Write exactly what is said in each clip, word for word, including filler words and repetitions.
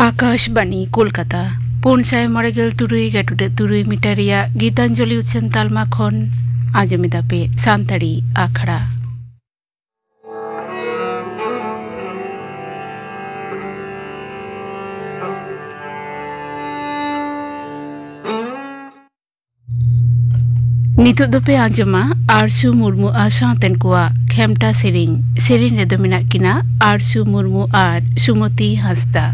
ᱟᱠᱟᱥᱵᱟᱱᱤ ᱠᱳᱞᱠᱟᱛᱟ, ᱯᱩᱱ ᱥᱟᱭ ᱢᱚᱬᱮ ᱜᱮᱞ ᱛᱩᱨᱩᱭ ᱜᱮᱴᱩᱰᱟᱹᱜ ᱛᱩᱨᱩᱭ ᱢᱤᱴᱟᱨ ᱨᱮᱭᱟᱜ ᱜᱤᱛᱟᱧᱡᱚᱞᱤ ᱩᱪᱷᱟᱹᱱ ᱛᱟᱞᱢᱟ ᱠᱷᱚᱱ ᱟᱸᱡᱚᱢ ᱮᱫᱟ ᱯᱮ ᱥᱟᱱᱛᱟᱲᱤ ᱟᱠᱷᱲᱟ᱾ ᱱᱤᱛᱚᱜ ᱫᱚᱯᱮ ᱟᱸᱡᱚᱢᱟ ᱟᱨᱥᱩ ᱢᱩᱨᱢᱩ ᱟᱨ ᱥᱟᱶᱛᱮᱱ ᱠᱚᱣᱟᱜ ᱠᱷᱮᱢᱴᱟ ᱥᱮᱨᱮᱧ᱾ ᱥᱮᱨᱮᱧ ᱨᱮᱫᱚ ᱢᱮᱱᱟᱜ ᱠᱤᱱᱟ ᱟᱨᱥᱩ ᱢᱩᱨᱢᱩ ᱟᱨ ᱥᱩᱢᱚᱛᱤ ᱦᱟᱸᱥᱫᱟ᱾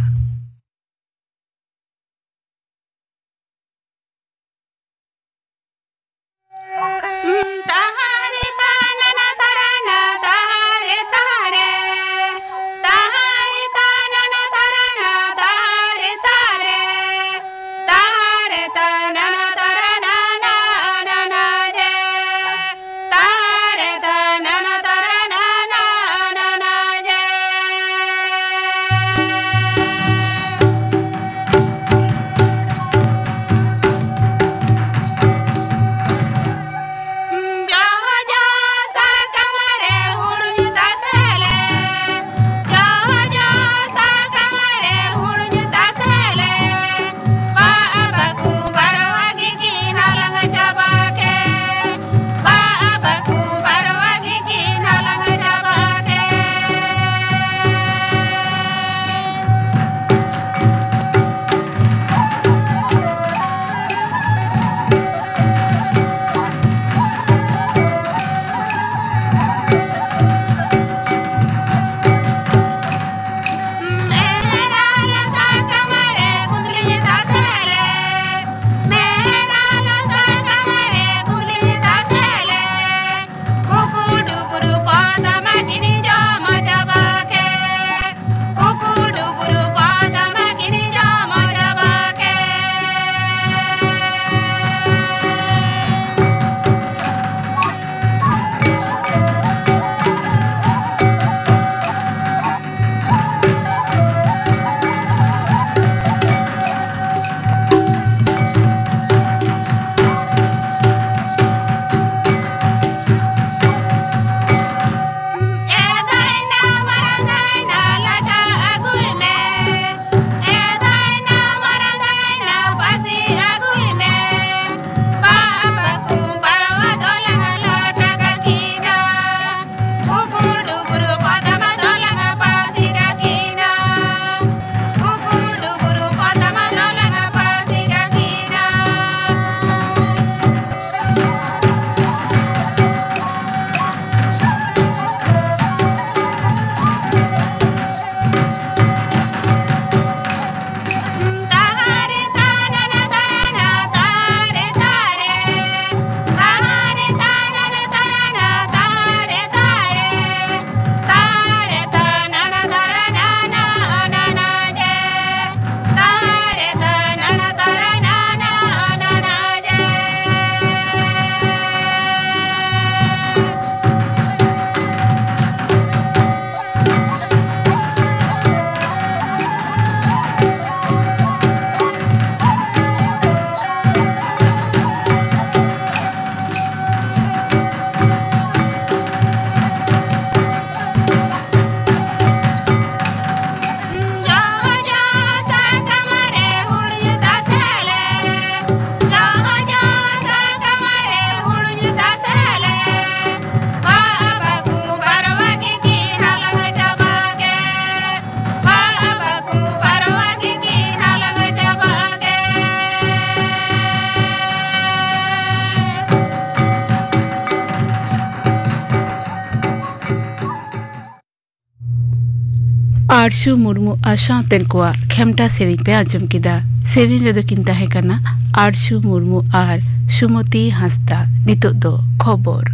ᱟᱨᱡᱩ ᱢᱩᱨᱢᱩ ᱟᱨ ᱥᱟᱶᱛᱮᱱ ᱠᱚᱣᱟᱜ ᱠᱷᱮᱢᱴᱟ ᱥᱮᱨᱮᱧ ᱯᱮ ᱟᱸᱡᱚᱢ ᱠᱮᱫᱟ᱾ ᱥᱮᱨᱮᱧ ᱨᱮᱫᱚ ᱠᱤᱱ ᱛᱟᱦᱮᱸ ᱠᱟᱱᱟ ᱟᱨᱡᱩ ᱢᱩᱨᱢᱩ ᱟᱨ ᱥᱩᱢᱚᱛᱤ ᱦᱟᱸᱥᱫᱟ᱾ ᱱᱤᱛᱚᱜ ᱫᱚ ᱠᱷᱚᱵᱚᱨ᱾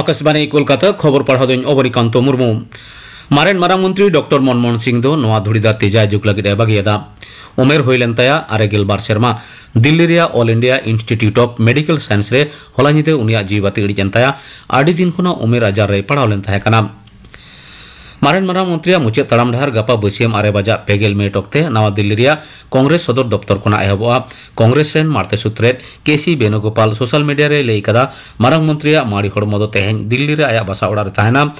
ᱟᱠᱟᱥᱵᱟᱬᱤ ᱠᱳᱞᱠᱟᱛᱟ, ᱠᱷᱚᱵᱚᱨ ᱯᱟᱲᱦᱟᱣ ᱫᱚᱧ ᱚᱵᱚᱱᱤᱠᱟᱱᱛᱚ ᱢᱩᱨᱢᱩ᱾ ᱢᱟᱨᱮᱱ ᱢᱟᱨᱟᱝ ᱢᱚᱱᱛᱨᱤ ᱰᱚᱠᱴᱚᱨ ᱢᱚᱱᱢᱳᱦᱚᱱ ᱥᱤᱝ ᱫᱚ ᱱᱚᱣᱟ ᱫᱷᱩᱲᱤ ᱫᱷᱟᱹᱨᱛᱤ ᱡᱟᱭᱡᱩᱜᱽ ᱞᱟᱹᱜᱤᱫ ᱮ ᱵᱟᱹᱜᱤᱭᱟᱫᱟ᱾ ᱩᱢᱮᱨ ᱦᱩᱭ ᱞᱮᱱ ᱛᱟᱭᱟ ᱟᱨᱮ ᱜᱮᱞ ᱵᱟᱨ ᱥᱮᱨᱢᱟ᱾ ᱫᱤᱞᱞᱤ ᱨᱮᱭᱟᱜ All India Institute of Medical Science ᱨᱮ ᱦᱚᱞᱟ ᱧᱤᱫᱟᱹ ᱩᱱᱤᱭᱟᱜ ᱡᱤᱣᱤ ᱵᱟᱹᱛᱤ ᱤᱬᱤᱡ ᱮᱱ ᱛᱟᱭᱟ᱾ ᱟᱹᱰᱤ ᱫᱤᱱ ᱠᱷᱚᱱᱟᱜ ᱩᱢᱮᱨ ᱟᱡᱟᱨ ᱨᱮᱭ ᱯᱟᱲᱟᱣ ᱞᱮᱱ ᱛᱟᱦᱮᱸ ᱠᱟᱱᱟ᱾ ᱢᱟᱨᱮᱱ ᱢᱟᱨᱟᱝ ᱢᱚᱱᱛᱨᱤᱭᱟᱜ ᱢᱩᱪᱟᱹᱫ ᱛᱟᱲᱟᱢ ᱰᱟᱦᱟᱨ ᱜᱟᱯᱟ ᱵᱟᱹᱥᱭᱟᱹᱢ ᱟᱨᱮ ᱵᱟᱡᱟᱜ ᱯᱮ ᱜᱮᱞ ᱢᱤᱱᱤᱴ ᱚᱠᱛᱮ ᱱᱟᱣᱟ ᱫᱤᱞᱞᱤ ᱨᱮᱭᱟᱜ ᱠᱚᱝᱜᱨᱮᱥ ᱥᱚᱫᱚᱨ ᱫᱚᱯᱛᱚᱨ ᱠᱷᱚᱱᱟᱜ ᱮᱦᱚᱵᱚᱜᱼᱟ᱾ ᱠᱚᱝᱜᱨᱮᱥ ᱨᱮᱱ ᱢᱟᱬᱛᱮ ᱥᱩᱛᱨᱮᱫ ᱠᱮ ᱥᱤ ᱵᱮᱱᱩᱜᱳᱯᱟᱞ ᱥᱳᱥᱟᱞ ᱢᱤᱰᱤᱭᱟ ᱨᱮᱭ ᱞᱟᱹᱭ ᱠᱟᱫᱟ, ᱢᱟᱨᱟᱝ ᱢᱚᱱᱛᱨᱤᱭᱟᱜ ᱢᱟᱹᱲᱤ ᱦᱚᱲᱢᱚ ᱫᱚ ᱛᱮᱦᱮᱧ ᱫᱤᱞᱞᱤ ᱨᱮ ᱟᱭᱟᱜ ᱵᱟᱥᱟ ᱚᱲᱟᱜ ᱨᱮ ᱛᱟᱦᱮᱱᱟ᱾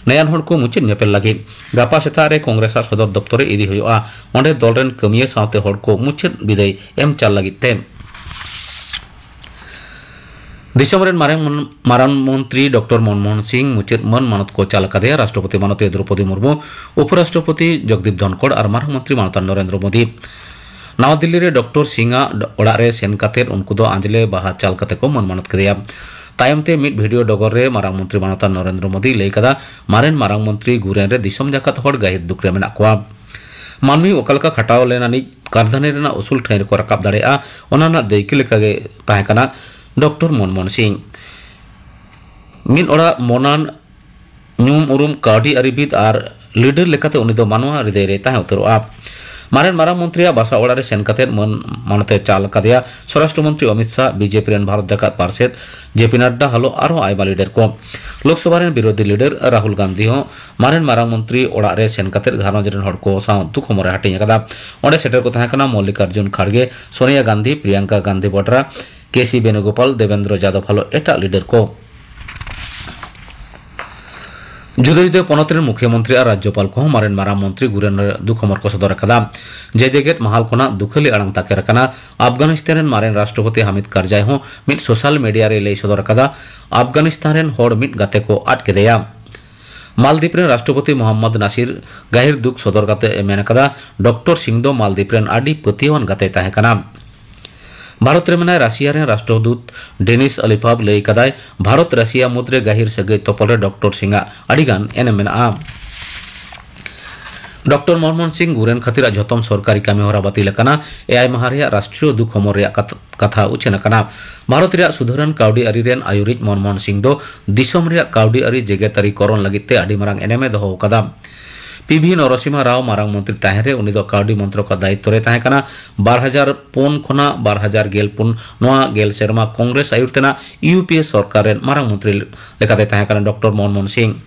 ᱱᱮᱭᱟᱱ ᱦᱚᱲ ᱠᱚ ᱢᱩᱪᱟᱹᱫ ᱧᱮᱯᱮᱞ ᱞᱟᱹᱜᱤᱫ ᱜᱟᱯᱟ ᱥᱮᱛᱟᱜ ᱨᱮ ᱠᱚᱝᱜᱨᱮᱥ ᱟᱜ ᱥᱚᱫᱚᱨ ᱫᱚᱯᱛᱚᱨ ᱨᱮ ᱤᱫᱤ ᱦᱩᱭᱩᱜᱼᱟ᱾ ᱚᱸᱰᱮ ᱫᱚᱞ ᱨᱮᱱ ᱠᱟᱹᱢᱤᱭᱟᱹ ᱥᱟᱶᱛᱮ ᱦᱚᱲ ᱠᱚ ᱢᱩᱪᱟᱹᱫ ᱵᱤᱫᱟᱹᱭ ᱮᱢ ᱪᱟᱞ ᱞᱟᱹᱜᱤᱫ ᱛᱮ᱾ ᱫᱤᱥᱚᱢ ᱨᱮᱱ ᱢᱟᱨᱟᱝ ᱢᱚᱱ-, ᱢᱟᱨᱟᱝ ᱢᱚᱱᱛᱨᱤ ᱰᱚᱠᱴᱚᱨ ᱢᱚᱱᱢᱳᱦᱚᱱ ᱥᱤᱝ ᱢᱩᱪᱟᱹᱫ ᱢᱟᱹᱱ ᱢᱟᱱᱚᱛ ᱠᱚ ᱪᱟᱞ ᱟᱠᱟᱫᱮᱭᱟ ᱨᱟᱥᱴᱨᱚᱯᱚᱛᱤ ᱢᱟᱱᱚᱛᱤᱭᱟᱹ ᱫᱨᱚᱣᱯᱚᱫᱤ ᱢᱩᱨᱢᱩ, ᱩᱯᱚᱨᱟᱥᱴᱨᱚᱯᱚᱛᱤ ᱡᱚᱜᱽᱫᱤᱯ ᱫᱷᱚᱱᱠᱚᱲ ᱟᱨ ᱢᱟᱨᱟᱝ ᱢᱚᱱᱛᱨᱤ ᱢᱟᱱᱚᱛᱟᱱ ᱱᱚᱨᱮᱱᱫᱨᱚ ᱢᱳᱫᱤ᱾ ᱱᱟᱣᱟ ᱫᱤᱞᱞᱤ ᱨᱮ ᱰᱚᱠᱴᱚᱨ ᱥᱤᱝ ᱟᱜ ᱚᱲᱟᱜ ᱨᱮ ᱥᱮᱱ ᱠᱟᱛᱮ ᱩᱱᱠᱩ ᱫᱚ ᱟᱸᱡᱽᱞᱮ ᱵᱟᱦᱟ ᱪᱟᱞ ᱠᱟᱛᱮ ᱠᱚ ᱢᱟᱹᱱ ᱢᱟᱱᱚᱛ ᱠᱮᱫᱮᱭᱟ᱾ ᱛᱟᱭᱚᱢ ᱛᱮ ᱢᱤᱫ ᱵᱷᱤᱰᱤᱭᱳ ᱰᱚᱜᱚᱨ ᱨᱮ ᱢᱟᱨᱟᱝ ᱢᱚᱱᱛᱨᱤ ᱢᱟᱱᱚᱛᱟᱱ ᱱᱚᱨᱮᱱᱫᱨᱚ ᱢᱳᱫᱤᱭ ᱞᱟᱹᱭ ᱠᱟᱫᱟ, ᱢᱟᱨᱮᱱ ᱢᱟᱨᱟᱝ ᱢᱚᱱᱛᱨᱤ ᱜᱩᱨᱮᱱ ᱨᱮ ᱫᱤᱥᱚᱢ ᱡᱟᱠᱟᱛ ᱦᱚᱲ ᱜᱟᱹᱦᱤᱨ ᱫᱩᱠ ᱨᱮ ᱢᱮᱱᱟᱜ ᱠᱚᱣᱟ᱾ ᱢᱟᱹᱱᱢᱤ ᱚᱠᱟ ᱞᱮᱠᱟ ᱠᱷᱟᱴᱟᱣ ᱞᱮᱱ ᱟᱹᱱᱤᱡ ᱠᱟᱨᱫᱷᱟᱹᱱᱤ ᱨᱮᱱᱟᱜ ᱩᱥᱩᱞ ᱴᱷᱟᱹᱭ ᱨᱮᱠᱚ ᱨᱟᱠᱟᱵ ᱫᱟᱲᱮᱭᱟᱜᱼᱟ, ᱚᱱᱟ ᱨᱮᱱᱟᱜ ᱫᱟᱹᱭᱠᱟᱹ ᱞᱮᱠᱟᱜᱮ ᱛᱟᱦᱮᱸ ᱠᱟᱱᱟ ᱰᱚᱠᱴᱚᱨ ᱢᱚᱱᱢᱳᱦᱚᱱ ᱥᱤᱝ᱾ ᱢᱤᱫ ᱚᱲᱟᱜ ᱢᱚᱱᱟᱱ ᱧᱩᱢ ᱩᱨᱩᱢ ᱠᱟᱹᱣᱰᱤ ᱟᱹᱨᱤᱵᱤᱫ ᱟᱨ ᱞᱤᱰᱟᱨ ᱞᱮᱠᱟᱛᱮ ᱩᱱᱤ ᱫᱚ ᱢᱟᱱᱣᱟ ᱦᱨᱤᱫᱟᱹᱭ ᱨᱮᱭ ᱛᱟᱦᱮᱸ ᱩᱛᱟᱹᱨᱚᱜᱼᱟ᱾ ᱢᱟᱨᱮᱱ ᱢᱟᱨᱟᱝ ᱢᱚᱱᱛᱨᱤᱭᱟᱜ ᱵᱟᱥᱟ ᱚᱲᱟᱜ ᱨᱮ ᱥᱮᱱ ᱠᱟᱛᱮ ᱢᱟᱹᱱ ᱢᱟᱱᱚᱛ ᱮ ᱪᱟᱞ ᱟᱠᱟᱫᱮᱭᱟ ᱥᱚᱨᱟᱥᱴᱨᱚ ᱢᱚᱱᱛᱨᱤ ᱚᱢᱤᱛ ᱥᱟᱦ, ᱵᱤᱡᱮᱯᱤ ᱨᱮᱱ ᱵᱷᱟᱨᱚᱛ ᱡᱟᱠᱟᱛ ᱯᱟᱨᱥᱮᱛ ᱡᱮ ᱯᱤ ᱱᱟᱰᱰᱟ ᱦᱟᱞᱚ ᱟᱨᱦᱚᱸ ᱟᱭᱢᱟ ᱞᱤᱰᱟᱨ ᱠᱚ᱾ ᱞᱳᱠᱥᱚᱵᱷᱟ ᱨᱮᱱ ᱵᱤᱨᱳᱫᱷᱤ ᱞᱤᱰᱟᱨ ᱨᱟᱦᱩᱞ ᱜᱟᱱᱫᱷᱤ ᱦᱚᱸ ᱢᱟᱨᱮᱱ ᱢᱟᱨᱟᱝ ᱢᱚᱱᱛᱨᱤ ᱚᱲᱟᱜ ᱨᱮ ᱥᱮᱱ ᱠᱟᱛᱮ ᱜᱷᱟᱨᱚᱸᱡᱽ ᱨᱮᱱ ᱦᱚᱲ ᱠᱚ ᱥᱟᱶ ᱫᱩᱠ ᱦᱚᱢᱚᱨ ᱮ ᱦᱟᱹᱴᱤᱧ ᱟᱠᱟᱫᱟ᱾ ᱚᱸᱰᱮ ᱥᱮᱴᱮᱨ ᱠᱚ ᱛᱟᱦᱮᱸ ᱠᱟᱱᱟ ᱢᱚᱞᱞᱤᱠᱟᱨᱡᱩᱱ ᱠᱷᱟᱲᱜᱮ, ᱥᱳᱱᱤᱭᱟ ᱜᱟᱱᱫᱷᱤ, ᱯᱨᱤᱭᱟᱝᱠᱟ ᱜᱟᱱᱫᱷᱤ ᱵᱚᱰᱨᱟ, ᱠᱮ ᱥᱤ ᱵᱮᱱᱩᱜᱳᱯᱟᱞ, ᱫᱮᱵᱮᱱᱫᱨᱚ ᱡᱟᱫᱚᱵ ᱦᱟᱞᱚ ᱮᱴᱟᱜ ᱞᱤᱰᱟᱨ ᱠᱚ᱾ ᱡᱩᱫᱟᱹ ᱡᱩᱫᱟᱹ ᱯᱚᱱᱚᱛ ᱨᱮᱱ ᱢᱩᱠᱷᱭᱟᱹ ᱢᱚᱱᱛᱨᱤ ᱟᱨ ᱨᱟᱡᱽᱡᱚᱯᱟᱞ ᱠᱚᱦᱚᱸ ᱢᱟᱨᱮᱱ ᱢᱟᱨᱟᱝ ᱢᱚᱱᱛᱨᱤ ᱜᱩᱨᱮᱱ ᱨᱮ ᱫᱩᱠ ᱦᱚᱢᱚᱨ ᱠᱚ ᱥᱚᱫᱚᱨ ᱟᱠᱟᱫᱟ᱾ ᱡᱮ ᱡᱮᱜᱮᱛ ᱢᱟᱦᱟᱞ ᱠᱷᱚᱱᱟᱜ ᱫᱩᱠᱷᱟᱹᱞᱤ ᱟᱲᱟᱝ ᱛᱟᱠᱮᱨ ᱟᱠᱟᱱᱟ᱾ ᱟᱯᱷᱜᱟᱱᱤᱥᱛᱟᱱ ᱨᱮᱱ ᱢᱟᱨᱮᱱ ᱨᱟᱥᱴᱨᱚᱯᱚᱛᱤ ᱦᱟᱢᱤᱫ ᱠᱟᱨᱡᱟᱭ ᱦᱚᱸ ᱢᱤᱫ ᱥᱳᱥᱟᱞ ᱢᱤᱰᱤᱭᱟ ᱨᱮᱭ ᱞᱟᱹᱭ ᱥᱚᱫᱚᱨ ᱟᱠᱟᱫᱟ, ᱟᱯᱷᱜᱟᱱᱤᱥᱛᱟᱱ ᱨᱮᱱ ᱦᱚᱲ ᱢᱤᱫ ᱜᱟᱛᱮ ᱠᱚ ᱟᱫ ᱠᱮᱫᱮᱭᱟ᱾ ᱢᱟᱞᱫᱤᱯ ᱨᱮᱱ ᱨᱟᱥᱴᱨᱚᱯᱚᱛᱤ ᱢᱚᱦᱚᱢᱢᱚᱫᱽ ᱱᱟᱥᱤᱨ ᱜᱟᱹᱦᱤᱨ ᱫᱩᱠ ᱥᱚᱫᱚᱨ ᱠᱟᱛᱮ ᱮ ᱢᱮᱱ ᱟᱠᱟᱫᱟ, ᱰᱚᱠᱴᱚᱨ ᱥᱤᱝ ᱫᱚ ᱢᱟᱞᱫᱤᱯ ᱨᱮᱱ ᱟᱹᱰᱤ ᱯᱟᱹᱛᱭᱟᱹᱣᱟᱱ ᱜᱟᱛᱮᱭ ᱛᱟᱦᱮᱸ ᱠᱟᱱᱟ᱾ ᱵᱷᱟᱨᱚᱛ ᱨᱮ ᱢᱮᱱᱟᱭ ᱨᱟᱥᱤᱭᱟ ᱨᱮᱱ ᱨᱟᱥᱴᱨᱚᱫᱩᱛ ᱰᱮᱱᱤᱥ ᱟᱞᱤᱯᱟᱵ ᱞᱟᱹᱭ ᱠᱟᱫᱟᱭ, ᱵᱷᱟᱨᱚᱛ ᱨᱟᱥᱤᱭᱟ ᱢᱩᱫᱽᱨᱮ ᱜᱟᱹᱦᱤᱨ ᱥᱟᱹᱜᱟᱹᱭ ᱛᱚᱯᱚᱞ ᱨᱮ ᱰᱚᱠᱴᱚᱨ ᱥᱤᱝ ᱟᱜ ᱟᱹᱰᱤ ᱜᱟᱱ ᱮᱱᱮᱢ ᱢᱮᱱᱟᱜᱼᱟ᱾ ᱰᱚᱠᱴᱚᱨ ᱢᱚᱱᱢᱳᱦᱚᱱ ᱥᱤᱝ ᱜᱩᱨ ᱮᱱ ᱠᱷᱟᱹᱛᱤᱨ ᱟᱜ ᱡᱷᱚᱛᱚᱢ ᱥᱚᱨᱠᱟᱨᱤ ᱠᱟᱹᱢᱤ ᱦᱚᱨᱟ ᱵᱟᱹᱛᱤᱞ ᱟᱠᱟᱱᱟ᱾ ᱮᱭᱟᱭ ᱢᱟᱦᱟ ᱨᱮᱭᱟᱜ ᱨᱟᱥᱴᱨᱤᱭᱚ ᱫᱩᱠ ᱦᱚᱢᱚᱨ ᱨᱮᱭᱟᱜ ᱠᱟᱛ-, ᱠᱟᱛᱷᱟ ᱩᱪᱷᱟᱹᱱ ᱟᱠᱟᱱᱟ᱾ ᱵᱷᱟᱨᱚᱛ ᱨᱮᱭᱟᱜ ᱥᱩᱫᱷᱟᱹᱨᱟᱱ ᱠᱟᱹᱣᱰᱤ ᱟᱹᱨᱤ ᱨᱮᱱ ᱟᱹᱭᱩᱨᱤᱡ ᱢᱚᱱᱢᱳᱦᱚᱱ ᱥᱤᱝ ᱫᱚ ᱫᱤᱥᱚᱢ ᱨᱮᱭᱟᱜ ᱠᱟᱹᱣᱰᱤ ᱟᱹᱨᱤ ᱡᱮᱜᱮᱛᱟᱹᱨᱤ ᱠᱚᱨᱚᱱ ᱞᱟᱹᱜᱤᱫ ᱛᱮ ᱟᱹᱰᱤ ᱢᱟᱨᱟᱝ ᱮᱱᱮᱢ ᱮ ᱫᱚᱦᱚ ᱟᱠᱟᱫᱟ᱾ ᱯᱤ ᱵᱷᱤ ᱱᱚᱨᱚᱥᱤᱢᱦᱟ ᱨᱟᱣ ᱢᱟᱨᱟᱝ ᱢᱚᱱᱛᱨᱤ ᱛᱟᱦᱮᱸ ᱨᱮ ᱩᱱᱤ ᱫᱚ ᱠᱟᱹᱣᱰᱤ ᱢᱚᱱᱛᱨᱚᱠ ᱟᱜ ᱫᱟᱭᱤᱛᱛᱚ ᱨᱮ ᱛᱟᱦᱮᱸ ᱠᱟᱱᱟ᱾ ᱵᱟᱨ ᱦᱟᱡᱟᱨ ᱯᱩᱱ ᱠᱷᱚᱱᱟᱜ ᱵᱟᱨ ᱦᱟᱡᱟᱨ ᱜᱮᱞ ᱯᱩᱱ ᱱᱚᱣᱟ ᱜᱮᱞ ᱥᱮᱨᱢᱟ ᱠᱚᱝᱜᱨᱮᱥ ᱟᱹᱭᱩᱨ ᱛᱮᱱᱟᱜ ᱤᱭᱩ ᱯᱤ ᱮ ᱥᱚᱨᱠᱟᱨ ᱨᱮᱱ ᱢᱟᱨᱟᱝ ᱢᱚᱱᱛᱨᱤ ᱞᱮᱠᱟᱛᱮ ᱛᱟᱦᱮᱸ ᱠᱟᱱᱟ ᱰᱚᱠᱴᱚᱨ ᱢᱚᱱᱢᱳᱦᱚᱱ ᱥᱤᱝ᱾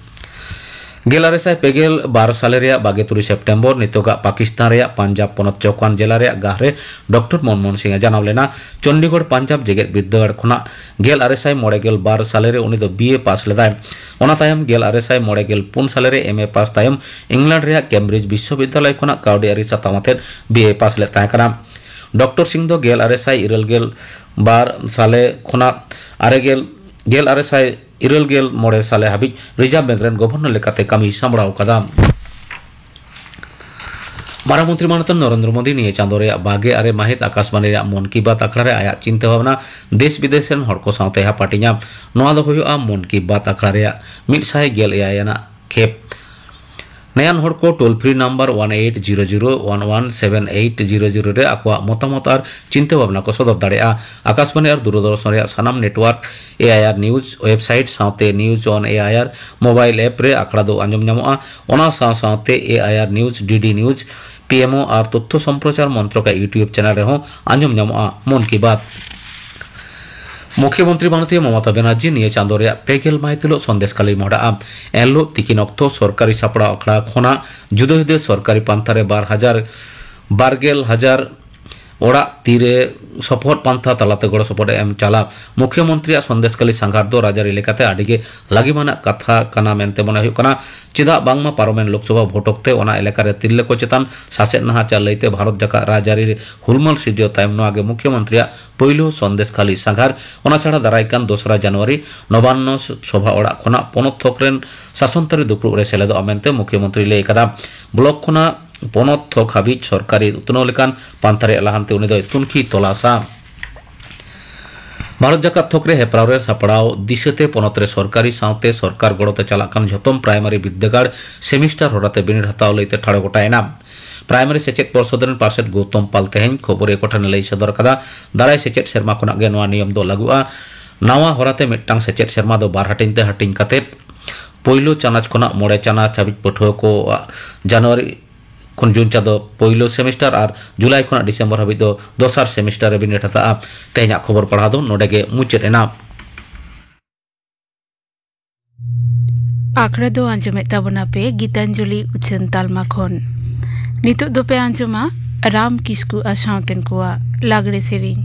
ᱜᱮᱞ ᱟᱨᱮ ᱥᱟᱭ ᱯᱮ ᱜᱮᱞ ᱵᱟᱨ ᱥᱟᱞᱮ ᱨᱮᱭᱟᱜ ᱵᱟᱜᱮ ᱛᱩᱨᱩᱭ ᱥᱮᱯᱴᱮᱢᱵᱚᱨ ᱱᱤᱛᱚᱜᱟᱜ ᱯᱟᱠᱤᱥᱛᱟᱱ ᱨᱮᱭᱟᱜ ᱯᱟᱧᱡᱟᱵᱽ ᱯᱚᱱᱚᱛ ᱪᱚᱣᱠᱟᱱ ᱡᱮᱞᱟ ᱨᱮᱭᱟᱜ ᱜᱟᱦ ᱨᱮ ᱰᱚᱠᱴᱚᱨ ᱢᱚᱱᱢᱳᱦᱚᱱ ᱥᱤᱝ ᱮ ᱡᱟᱱᱟᱢ ᱞᱮᱱᱟ᱾ ᱪᱚᱱᱰᱤᱜᱚᱲ ᱯᱟᱧᱡᱟᱵᱽ ᱡᱮᱜᱮᱛ ᱵᱤᱨᱫᱟᱹᱜᱟᱲ ᱠᱷᱚᱱᱟᱜ ᱜᱮᱞ ᱟᱨᱮ ᱥᱟᱭ ᱢᱚᱬᱮ ᱜᱮᱞ ᱵᱟᱨ ᱥᱟᱞᱮ ᱨᱮ ᱩᱱᱤ ᱫᱚ ᱵᱤ ᱮ ᱯᱟᱥ ᱞᱮᱫᱟᱭ᱾ ᱚᱱᱟ ᱛᱟᱭᱚᱢ ᱜᱮᱞ ᱟᱨᱮ ᱥᱟᱭ ᱢᱚᱬᱮ ᱜᱮᱞ ᱯᱩᱱ ᱥᱟᱞᱮ ᱨᱮ ᱮᱢ ᱮ ᱯᱟᱥ ᱛᱟᱭᱚᱢ ᱤᱝᱞᱮᱱᱰ ᱨᱮᱭᱟᱜ ᱠᱮᱢᱵᱨᱤᱡᱽ ᱵᱤᱥᱥᱚᱵᱤᱫᱽᱫᱟᱞᱚᱭ ᱠᱷᱚᱱᱟᱜ ᱠᱟᱹᱣᱰᱤ ᱟᱹᱨᱤ ᱥᱟᱛᱟᱢ ᱟᱛᱮᱫ ᱵᱤ ᱮ ᱯᱟᱥ ᱞᱮᱫ ᱛᱟᱦᱮᱸ ᱠᱟᱱᱟ᱾ ᱰᱚᱠᱴᱚᱨ ᱥᱤᱝ ᱫᱚ ᱜᱮᱞ ᱟᱨᱮ ᱥᱟᱭ ᱤᱨᱟᱹᱞ ᱜᱮᱞ ᱵᱟᱨ ᱥᱟᱞᱮ ᱠᱷᱚᱱᱟᱜ ᱟᱨᱮ ᱜᱮᱞ, ᱜᱮᱞ ᱟᱨᱮ ᱥᱟᱭ ᱤᱨᱟᱹᱞ ᱜᱮᱞ ᱢᱚᱬᱮ ᱥᱟᱞᱮ ᱦᱟᱹᱵᱤᱡ ᱨᱤᱡᱟᱨᱵᱷ ᱵᱮᱝᱠ ᱨᱮᱱ ᱜᱚᱵᱷᱚᱨᱱᱚᱨ ᱞᱮᱠᱟᱛᱮ ᱠᱟᱹᱢᱤᱭ ᱥᱟᱢᱵᱲᱟᱣ ᱟᱠᱟᱫᱟ᱾ ᱢᱟᱨᱟᱝ ᱢᱚᱱᱛᱨᱤ ᱢᱟᱱᱚᱛᱟᱱ ᱱᱚᱨᱮᱱᱫᱨᱚ ᱢᱳᱫᱤ ᱱᱤᱭᱟᱹ ᱪᱟᱸᱫᱚ ᱨᱮᱭᱟᱜ ᱵᱟᱜᱮ ᱟᱨᱮ ᱢᱟᱹᱦᱤᱛ ᱟᱠᱟᱥᱵᱟᱱᱤ ᱨᱮᱭᱟᱜ ᱢᱚᱱ ᱠᱤ ᱵᱟᱛ ᱟᱠᱷᱲᱟ ᱨᱮ ᱟᱭᱟᱜ ᱪᱤᱱᱛᱟᱹ ᱵᱷᱟᱵᱽᱱᱟ ᱫᱮᱥ ᱵᱤᱫᱮᱥ ᱨᱮᱱ ᱦᱚᱲ ᱠᱚ ᱥᱟᱶᱛᱮ ᱦᱟᱯᱟᱴᱤᱧᱟ᱾ ᱱᱚᱣᱟ ᱫᱚ ᱦᱩᱭᱩᱜᱼᱟ ᱢᱚᱱ ᱠᱤ ᱵᱟᱛ ᱟᱠᱷᱲᱟ ᱨᱮᱭᱟᱜ ᱢᱤᱫ ᱥᱟᱭ ᱜᱮᱞ ᱮᱭᱟᱭ ᱟᱱᱟᱜ ᱠᱷᱮᱯ᱾ ᱱᱟᱭᱟᱱ ᱦᱚᱲ ᱠᱚ toll free number one eight zero zero one one seven eight zero zero ᱨᱮ ᱟᱠᱚᱣᱟᱜ ᱢᱚᱛᱟᱢᱚᱛ ᱟᱨ ᱪᱤᱱᱛᱟᱹ ᱵᱷᱟᱵᱽᱱᱟ ᱠᱚ ᱥᱚᱫᱚᱨ ᱫᱟᱲᱮᱭᱟᱜᱼᱟ᱾ ᱟᱠᱟᱥᱵᱟᱱᱤ ᱟᱨ ᱫᱩᱨᱚᱫᱚᱨᱥᱚᱱ ᱨᱮᱭᱟᱜ ᱥᱟᱱᱟᱢ ᱱᱮᱴᱣᱟᱨᱠ, ᱮ ᱟᱭ ᱟᱨ ᱱᱤᱭᱩᱡᱽ ᱣᱮᱵᱥᱟᱭᱤᱴ ᱥᱟᱶᱛᱮ ᱱᱤᱭᱩᱡᱽ ᱚᱱ ᱮ ᱟᱭ ᱟᱨ ᱢᱳᱵᱟᱭᱤᱞ ᱮᱯ ᱨᱮ ᱟᱠᱷᱲᱟ ᱫᱚ ᱟᱸᱡᱚᱢ ᱧᱟᱢᱚᱜᱼᱟ᱾ ᱚᱱᱟ ᱥᱟᱶ ᱥᱟᱶᱛᱮ ᱮ ᱟᱭ ᱟᱨ ᱱᱤᱭᱩᱡᱽ, ᱰᱤ ᱰᱤ ᱱᱤᱭᱩᱡᱽ, ᱯᱤ ᱮᱢ ᱳ ᱟᱨ ᱛᱚᱛᱛᱷᱚ ᱥᱚᱢᱯᱨᱚᱪᱟᱨ ᱢᱚᱱᱛᱨᱚᱠ ᱟᱜ YouTube ᱪᱮᱱᱮᱞ ᱨᱮᱦᱚᱸ ᱟᱸᱡᱚᱢ ᱧᱟᱢᱚᱜᱼᱟ ᱢᱚᱱ ᱠᱤ ᱵᱟᱛ᱾ ᱢᱩᱠᱷᱭᱚᱢᱚᱱᱛᱨᱤ ᱢᱟᱱᱚᱛᱤᱭᱟᱹ ᱢᱚᱢᱚᱛᱟ ᱵᱮᱱᱟᱨᱡᱤ ᱱᱤᱭᱟᱹ ᱪᱟᱸᱫᱚ ᱨᱮᱭᱟᱜ ᱯᱮ ᱜᱮᱞ ᱢᱟᱹᱦᱤᱛ ᱦᱤᱞᱳᱜ ᱥᱚᱱᱫᱮᱥ ᱠᱷᱟᱹᱞᱤ ᱢᱚᱦᱰᱟᱜᱼᱟ᱾ ᱮᱱᱦᱤᱞᱳᱜ ᱛᱤᱠᱤᱱ ᱚᱠᱛᱚ ᱥᱚᱨᱠᱟᱨᱤ ᱥᱟᱯᱲᱟᱣ ᱟᱠᱷᱲᱟ ᱠᱷᱚᱱᱟᱜ ᱡᱩᱫᱟᱹ ᱡᱩᱫᱟᱹ ᱥᱚᱨᱠᱟᱨᱤ ᱯᱟᱱᱛᱷᱟ ᱨᱮ ᱵᱟᱨ ᱦᱟᱡᱟᱨ, ᱵᱟᱨ ᱜᱮᱞ ᱦᱟᱡᱟᱨ ᱚᱲᱟᱜ ᱛᱤᱨᱮ ᱥᱚᱯᱚᱦᱚᱫ ᱯᱟᱱᱛᱷᱟ ᱛᱟᱞᱟᱛᱮ ᱜᱚᱲᱚ ᱥᱚᱯᱚᱦᱚᱫ ᱮ ᱮᱢ ᱪᱟᱞᱟᱜ᱾ ᱢᱩᱠᱷᱭᱚᱢᱚᱱᱛᱨᱤᱭᱟᱜ ᱥᱚᱱᱫᱮᱥ ᱠᱷᱟᱹᱞᱤ ᱥᱟᱸᱜᱷᱟᱨ ᱫᱚ ᱨᱟᱡᱽᱟᱹᱨᱤ ᱞᱮᱠᱟᱛᱮ ᱟᱹᱰᱤ ᱜᱮ ᱞᱟᱹᱜᱤᱢᱟᱱᱟᱜ ᱠᱟᱛᱷᱟ ᱠᱟᱱᱟ ᱢᱮᱱᱛᱮ ᱢᱚᱱᱮ ᱦᱩᱭᱩᱜ ᱠᱟᱱᱟ᱾ ᱪᱮᱫᱟᱜ ᱵᱟᱝᱢᱟ ᱯᱟᱨᱚᱢᱮᱱ ᱞᱳᱠᱥᱚᱵᱷᱟ ᱵᱷᱳᱴ ᱚᱠᱛᱮ ᱚᱱᱟ ᱮᱞᱟᱠᱟ ᱨᱮ ᱛᱤᱨᱞᱟᱹ ᱠᱚ ᱪᱮᱛᱟᱱ ᱥᱟᱥᱮᱛ ᱱᱟᱦᱟᱪᱟᱨ ᱞᱟᱹᱭᱛᱮ ᱵᱷᱟᱨᱚᱛ ᱡᱟᱠᱟᱛ ᱨᱟᱡᱽᱟᱹᱨᱤ ᱨᱮ ᱦᱩᱞᱢᱟᱞ ᱥᱤᱨᱡᱟᱹᱣ ᱛᱟᱭᱚᱢ ᱱᱚᱣᱟ ᱜᱮ ᱢᱩᱠᱷᱭᱚᱢᱚᱱᱛᱨᱤᱭᱟᱜ ᱯᱳᱭᱞᱳ ᱥᱚᱱᱫᱮᱥ ᱠᱷᱟᱹᱞᱤ ᱥᱟᱸᱜᱷᱟᱨ᱾ ᱚᱱᱟ ᱪᱷᱟᱲᱟ ᱫᱟᱨᱟᱭ ᱠᱟᱱ ᱫᱚᱥᱨᱟ ᱡᱟᱱᱩᱣᱟᱨᱤ ᱱᱚᱵᱟᱱᱱᱚ ᱥᱚᱵᱷᱟ ᱚᱲᱟᱜ ᱠᱷᱚᱱᱟᱜ ᱯᱚᱱᱚᱛ ᱛᱷᱚᱠ ᱨᱮᱱ ᱥᱟᱥᱚᱱ ᱛᱟᱹᱨᱤ ᱫᱩᱯᱲᱩᱵ ᱨᱮ ᱥᱮᱞᱮᱫᱚᱜᱼᱟ ᱢᱮᱱᱛᱮ ᱢᱩᱠᱷᱭᱚᱢᱚᱱᱛᱨᱤ ᱞᱟᱹᱭ ᱟᱠᱟᱫᱟ᱾ ᱵᱞᱚᱠ ᱠᱷᱚᱱᱟᱜ ᱯᱚᱱᱚᱛ ᱛᱷᱚᱠ ᱦᱟᱹᱵᱤᱡ ᱥᱚᱨᱠᱟᱨᱤ ᱩᱛᱱᱟᱹᱣ ᱞᱮᱠᱟᱱ ᱯᱟᱱᱛᱷᱟ ᱨᱮᱭᱟᱜ ᱞᱟᱦᱟᱱᱛᱤ ᱩᱱᱤ ᱫᱚᱭ ᱛᱩᱱᱠᱷᱤ ᱛᱚᱞᱟᱥᱟ᱾ ᱵᱷᱟᱨᱚᱛ ᱡᱟᱠᱟᱛ ᱛᱷᱚᱠ ᱨᱮ ᱦᱮᱯᱨᱟᱣ ᱨᱮ ᱥᱟᱯᱲᱟᱣ ᱫᱤᱥᱟᱹᱛᱮ ᱯᱚᱱᱚᱛ ᱨᱮ ᱥᱚᱨᱠᱟᱨᱤ ᱥᱟᱶᱛᱮ ᱥᱚᱨᱠᱟᱨ ᱜᱚᱲᱚ ᱛᱮ ᱪᱟᱞᱟᱜ ᱠᱟᱱ ᱡᱷᱚᱛᱚᱢ ᱯᱨᱟᱭᱢᱟᱨᱤ ᱵᱤᱨᱫᱟᱹᱜᱟᱲ ᱥᱮᱢᱤᱥᱴᱟᱨ ᱦᱚᱨᱟ ᱛᱮ ᱵᱤᱱᱤᱰ ᱦᱟᱛᱟᱣ ᱞᱟᱹᱭ ᱛᱮ ᱴᱷᱟᱲᱚ ᱜᱚᱴᱟᱭᱮᱱᱟ᱾ ᱯᱨᱟᱭᱢᱟᱨᱤ ᱥᱮᱪᱮᱫ ᱯᱚᱨᱥᱚᱫ ᱨᱮᱱ ᱯᱟᱨᱥᱮᱛ ᱜᱳᱛᱚᱢ ᱯᱟᱞ ᱛᱮᱦᱮᱧ ᱠᱷᱚᱵᱚᱨᱤᱭᱟᱹ ᱠᱚ ᱴᱷᱮᱱ ᱮ ᱞᱟᱹᱭ ᱥᱚᱫᱚᱨ ᱟᱠᱟᱫᱟ, ᱫᱟᱨᱟᱭ ᱥᱮᱪᱮᱫ ᱥᱮᱨᱢᱟ ᱠᱷᱚᱱᱟᱜ ᱜᱮ ᱱᱚᱣᱟ ᱱᱤᱭᱚᱢ ᱫᱚ ᱞᱟᱹᱜᱩᱜᱼᱟ᱾ ᱱᱟᱣᱟ ᱦᱚᱨᱟ ᱛᱮ ᱢᱤᱫᱴᱟᱝ ᱥᱮᱪᱮᱫ ᱥᱮᱨᱢᱟ ᱫᱚ ᱵᱟᱨ ᱦᱟᱹᱴᱤᱧ ᱛᱮ ᱦᱟᱹᱴᱤᱧ ᱠᱟᱛᱮ ᱯᱳᱭᱞᱳ ᱪᱟᱱᱟᱪ ᱠᱷᱚᱱᱟᱜ ᱢᱚᱬᱮ ᱪᱟᱱᱟᱪ ᱦᱟᱹᱵᱤᱡ ᱯᱟᱹᱴᱷᱩᱣᱟᱹ ᱠᱚᱣᱟᱜ ᱡᱟᱱᱩᱣᱟᱨᱤ ᱠᱷᱚᱱ ᱡᱩᱱ ᱪᱟᱸᱫᱚ ᱯᱳᱭᱞᱳ ᱥᱮᱢᱤᱥᱴᱟᱨ ᱟᱨ ᱡᱩᱞᱟᱭ ᱠᱷᱚᱱᱟᱜ ᱰᱤᱥᱮᱢᱵᱚᱨ ᱦᱟᱹᱵᱤᱡ ᱫᱚ ᱫᱚᱥᱟᱨ ᱥᱮᱢᱤᱥᱴᱟᱨ ᱨᱮ ᱵᱤᱱᱤᱰ ᱦᱟᱛᱟᱜᱼᱟ᱾ ᱛᱮᱦᱮᱧᱟᱜ ᱠᱷᱚᱵᱚᱨ ᱯᱟᱲᱦᱟᱣ ᱫᱚ ᱱᱚᱰᱮ ᱜᱮ ᱢᱩᱪᱟᱹᱫ ᱮᱱᱟ᱾ ᱟᱠᱷᱲᱟ ᱫᱚ ᱟᱸᱡᱚᱢᱮᱫ ᱛᱟᱵᱚᱱᱟ ᱯᱮ ᱜᱤᱛᱟᱧᱡᱚᱞᱤ ᱩᱪᱷᱟᱹᱱ ᱛᱟᱞᱢᱟ ᱠᱷᱚᱱ᱾ ᱱᱤᱛᱚᱜ ᱫᱚᱯᱮ ᱟᱸᱡᱚᱢᱟ ᱨᱟᱢ ᱠᱤᱥᱠᱩ ᱟᱨ ᱥᱟᱶᱛᱮᱱ ᱠᱚᱣᱟᱜ ᱞᱟᱜᱽᱲᱮ ᱥᱮᱨᱮᱧ᱾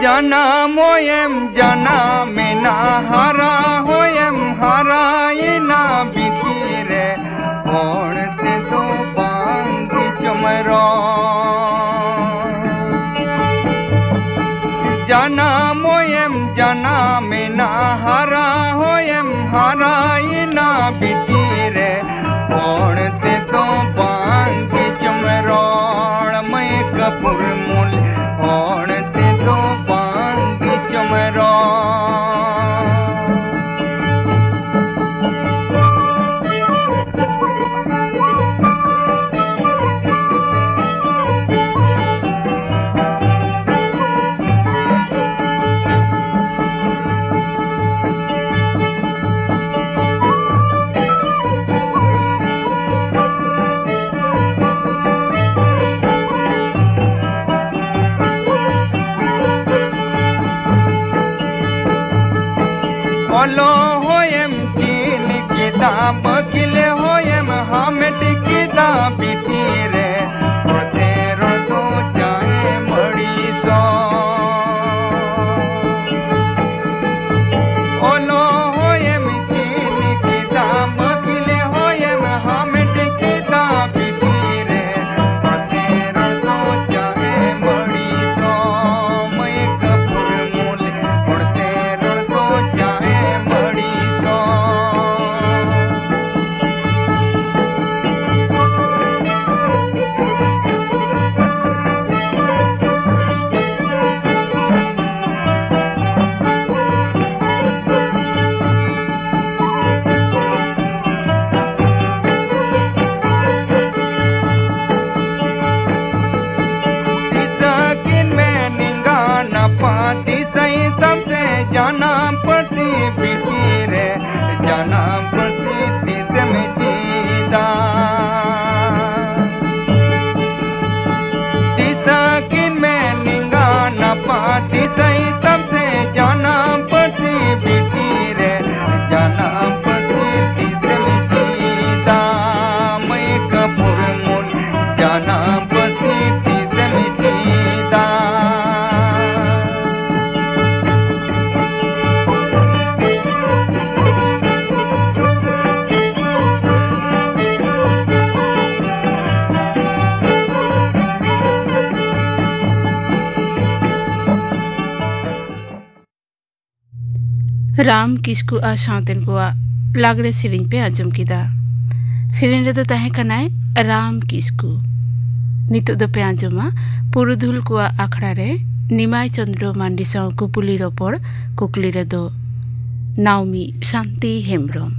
ᱡᱟᱱᱟᱢ ᱦᱚᱭᱮᱢ ᱡᱟᱱᱟᱢᱮᱱᱟ, ᱦᱟᱨᱟ ᱦᱚᱭᱮᱢ ᱦᱟᱨᱟᱭᱮᱱᱟ ᱵᱤᱴᱤ ᱨᱮ, ᱦᱚᱲ ᱛᱮᱫᱚ ᱵᱟᱝ ᱜᱮᱪᱚᱢ ᱨᱚᱲ᱾ ᱡᱟᱱᱟᱢ ᱦᱚᱭᱮᱢ ᱡᱟᱱᱟᱢᱮᱱᱟ, ᱦᱟᱨᱟ ᱦᱚᱭᱮᱢ ᱦᱟᱨᱟᱭᱮᱱᱟ ᱵᱤᱴᱤ ᱨᱮ, ᱦᱚᱲ ᱛᱮᱫᱚ ᱵᱟᱝ ᱜᱮᱪᱚᱢ ᱨᱚᱲ᱾ ᱢᱟᱹᱭ ᱠᱟᱹᱯᱩᱨ ᱢᱩᱞ, ᱦᱚᱲ ᱛᱮᱫᱚ ᱵᱟᱝ ᱜᱮᱪᱚᱢ ᱨᱚᱲ᱾ ᱚᱞᱚᱜ ᱦᱚᱭᱮᱢ ᱪᱮᱫ ᱠᱮᱫᱟ, ᱟᱹᱠᱤᱞ ᱦᱚᱭᱮᱢ ᱦᱟᱢᱮᱴ ᱠᱮᱫᱟ ᱵᱤᱴᱤ ᱨᱮ, ᱦᱚᱲ ᱛᱮ ᱨᱚᱲ ᱫᱚ ᱪᱟᱦᱮᱢ ᱟᱹᱲᱤᱥᱚᱜ᱾ ᱚᱞᱚᱜ ᱦᱚᱭᱮᱢ ᱪᱮᱫ ᱠᱮᱫᱟ, ᱟᱹᱠᱤᱞ ᱦᱚᱭᱮᱢ ᱦᱟᱢᱮᱴ ᱠᱮᱫᱟ ᱵᱤᱴᱤ ᱨᱮ, ᱦᱚᱲ ᱛᱮ ᱨᱚᱲ ᱫᱚ ᱪᱟᱦᱮᱢ ᱟᱹᱲᱤᱥᱚᱜ᱾ ᱯᱟᱹᱨᱥᱤ ᱛᱤᱥᱮᱢ ᱪᱮᱫᱟ? ᱫᱤᱥᱟᱹ ᱠᱤᱱ ᱢᱮ ᱱᱮᱸᱜᱟ ᱱᱟᱯᱟᱛ, ᱫᱤᱥᱟᱹᱭ ᱛᱟᱢ ᱥᱮ ᱡᱟᱱᱟᱢ ᱯᱟᱹᱨᱥᱤ ᱵᱷᱤᱛᱤᱨ ᱨᱮ, ᱡᱟᱱᱟᱢ ᱯᱟᱹᱨᱥᱤ ᱛᱤᱥᱮᱢ ᱪᱮᱫᱟ? ᱢᱟᱹᱭ ᱠᱟᱹᱯᱩᱨ ᱢᱩᱱ ᱡᱟᱱᱟᱢ ᱯᱟᱹᱨᱥᱤ ᱛᱤᱥᱮᱢ ᱪᱮᱫᱟ? ᱨᱟᱢ ᱠᱤᱥᱠᱩ ᱟᱨ ᱥᱟᱶᱛᱮᱱ ᱠᱚᱣᱟᱜ ᱞᱟᱜᱽᱲᱮ ᱥᱮᱨᱮᱧ ᱯᱮ ᱟᱸᱡᱚᱢ ᱠᱮᱫᱟ᱾ ᱥᱮᱨᱮᱧ ᱨᱮᱫᱚ ᱛᱟᱦᱮᱸ ᱠᱟᱱᱟᱭ ᱨᱟᱢ ᱠᱤᱥᱠᱩ᱾ ᱱᱤᱛᱚᱜ ᱫᱚᱯᱮ ᱟᱸᱡᱚᱢᱟ ᱯᱩᱨᱩᱫᱷᱩᱞ ᱠᱚᱣᱟᱜ ᱟᱠᱷᱲᱟ ᱨᱮ ᱱᱤᱢᱟᱭ ᱪᱚᱸᱫᱽᱨᱚ ᱢᱟᱱᱰᱤ ᱥᱟᱶ ᱠᱩᱯᱩᱞᱤ ᱨᱚᱯᱚᱲ, ᱠᱩᱠᱞᱤ ᱨᱮᱫᱚ ᱱᱟᱣᱢᱤ ᱥᱟᱱᱛᱤ ᱦᱮᱢᱵᱽᱨᱚᱢ᱾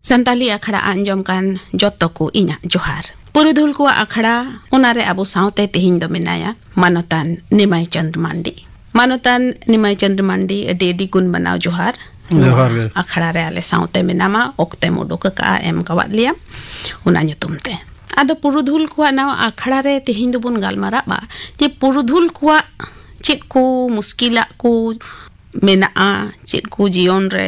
ᱥᱟᱱᱛᱟᱞᱤ ᱟᱠᱷᱲᱟ ᱟᱸᱡᱚᱢ ᱠᱟᱱ ᱡᱚᱛᱚ ᱠᱚ ᱤᱧᱟᱜ ᱡᱚᱦᱟᱨ᱾ ᱯᱩᱨᱩᱫᱷᱩᱞ ᱠᱚᱣᱟᱜ ᱟᱠᱷᱲᱟ, ᱚᱱᱟᱨᱮ ᱟᱵᱚ ᱥᱟᱶᱛᱮ ᱛᱮᱦᱮᱧ ᱫᱚ ᱢᱮᱱᱟᱭᱟ ᱢᱟᱱᱚᱛᱟᱱ ᱱᱤᱢᱟᱭ ᱪᱟᱸᱫᱽ ᱢᱟᱱᱰᱤ᱾ ᱢᱟᱱᱚᱛᱟᱱ ᱱᱤᱢᱟᱭ ᱪᱟᱸᱫᱽ ᱢᱟᱱᱰᱤ, ᱟᱹᱰᱤ ᱟᱹᱰᱤ ᱜᱩᱱ ᱢᱟᱱᱟᱣ ᱡᱚᱦᱟᱨ᱾ ᱡᱚᱦᱟᱨ ᱱᱚᱣᱟ ᱜᱮ᱾ ᱟᱠᱷᱲᱟ ᱨᱮ ᱟᱞᱮ ᱥᱟᱶᱛᱮ ᱢᱮᱱᱟᱢᱟ, ᱚᱠᱛᱮᱢ ᱩᱰᱩᱠ ᱟᱠᱟᱜᱼᱟ, ᱮᱢ ᱠᱟᱣᱟᱫ ᱞᱮᱭᱟᱢ, ᱚᱱᱟ ᱧᱩᱛᱩᱢ ᱛᱮ᱾ ᱟᱫᱚ ᱯᱩᱨᱩᱫᱷᱩᱞ ᱠᱚᱣᱟᱜ ᱱᱟᱣᱟ ᱟᱠᱷᱲᱟ ᱨᱮ ᱛᱮᱦᱮᱧ ᱫᱚᱵᱚᱱ ᱜᱟᱞᱢᱟᱨᱟᱜᱼᱟ ᱡᱮ ᱯᱩᱨᱩᱫᱷᱩᱞ ᱠᱚᱣᱟᱜ ᱪᱮᱫ ᱠᱚ ᱢᱩᱥᱠᱤᱞᱟᱜ ᱠᱚ ᱢᱮᱱᱟᱜᱼᱟ, ᱪᱮᱫ ᱠᱚ ᱡᱤᱭᱚᱱ ᱨᱮ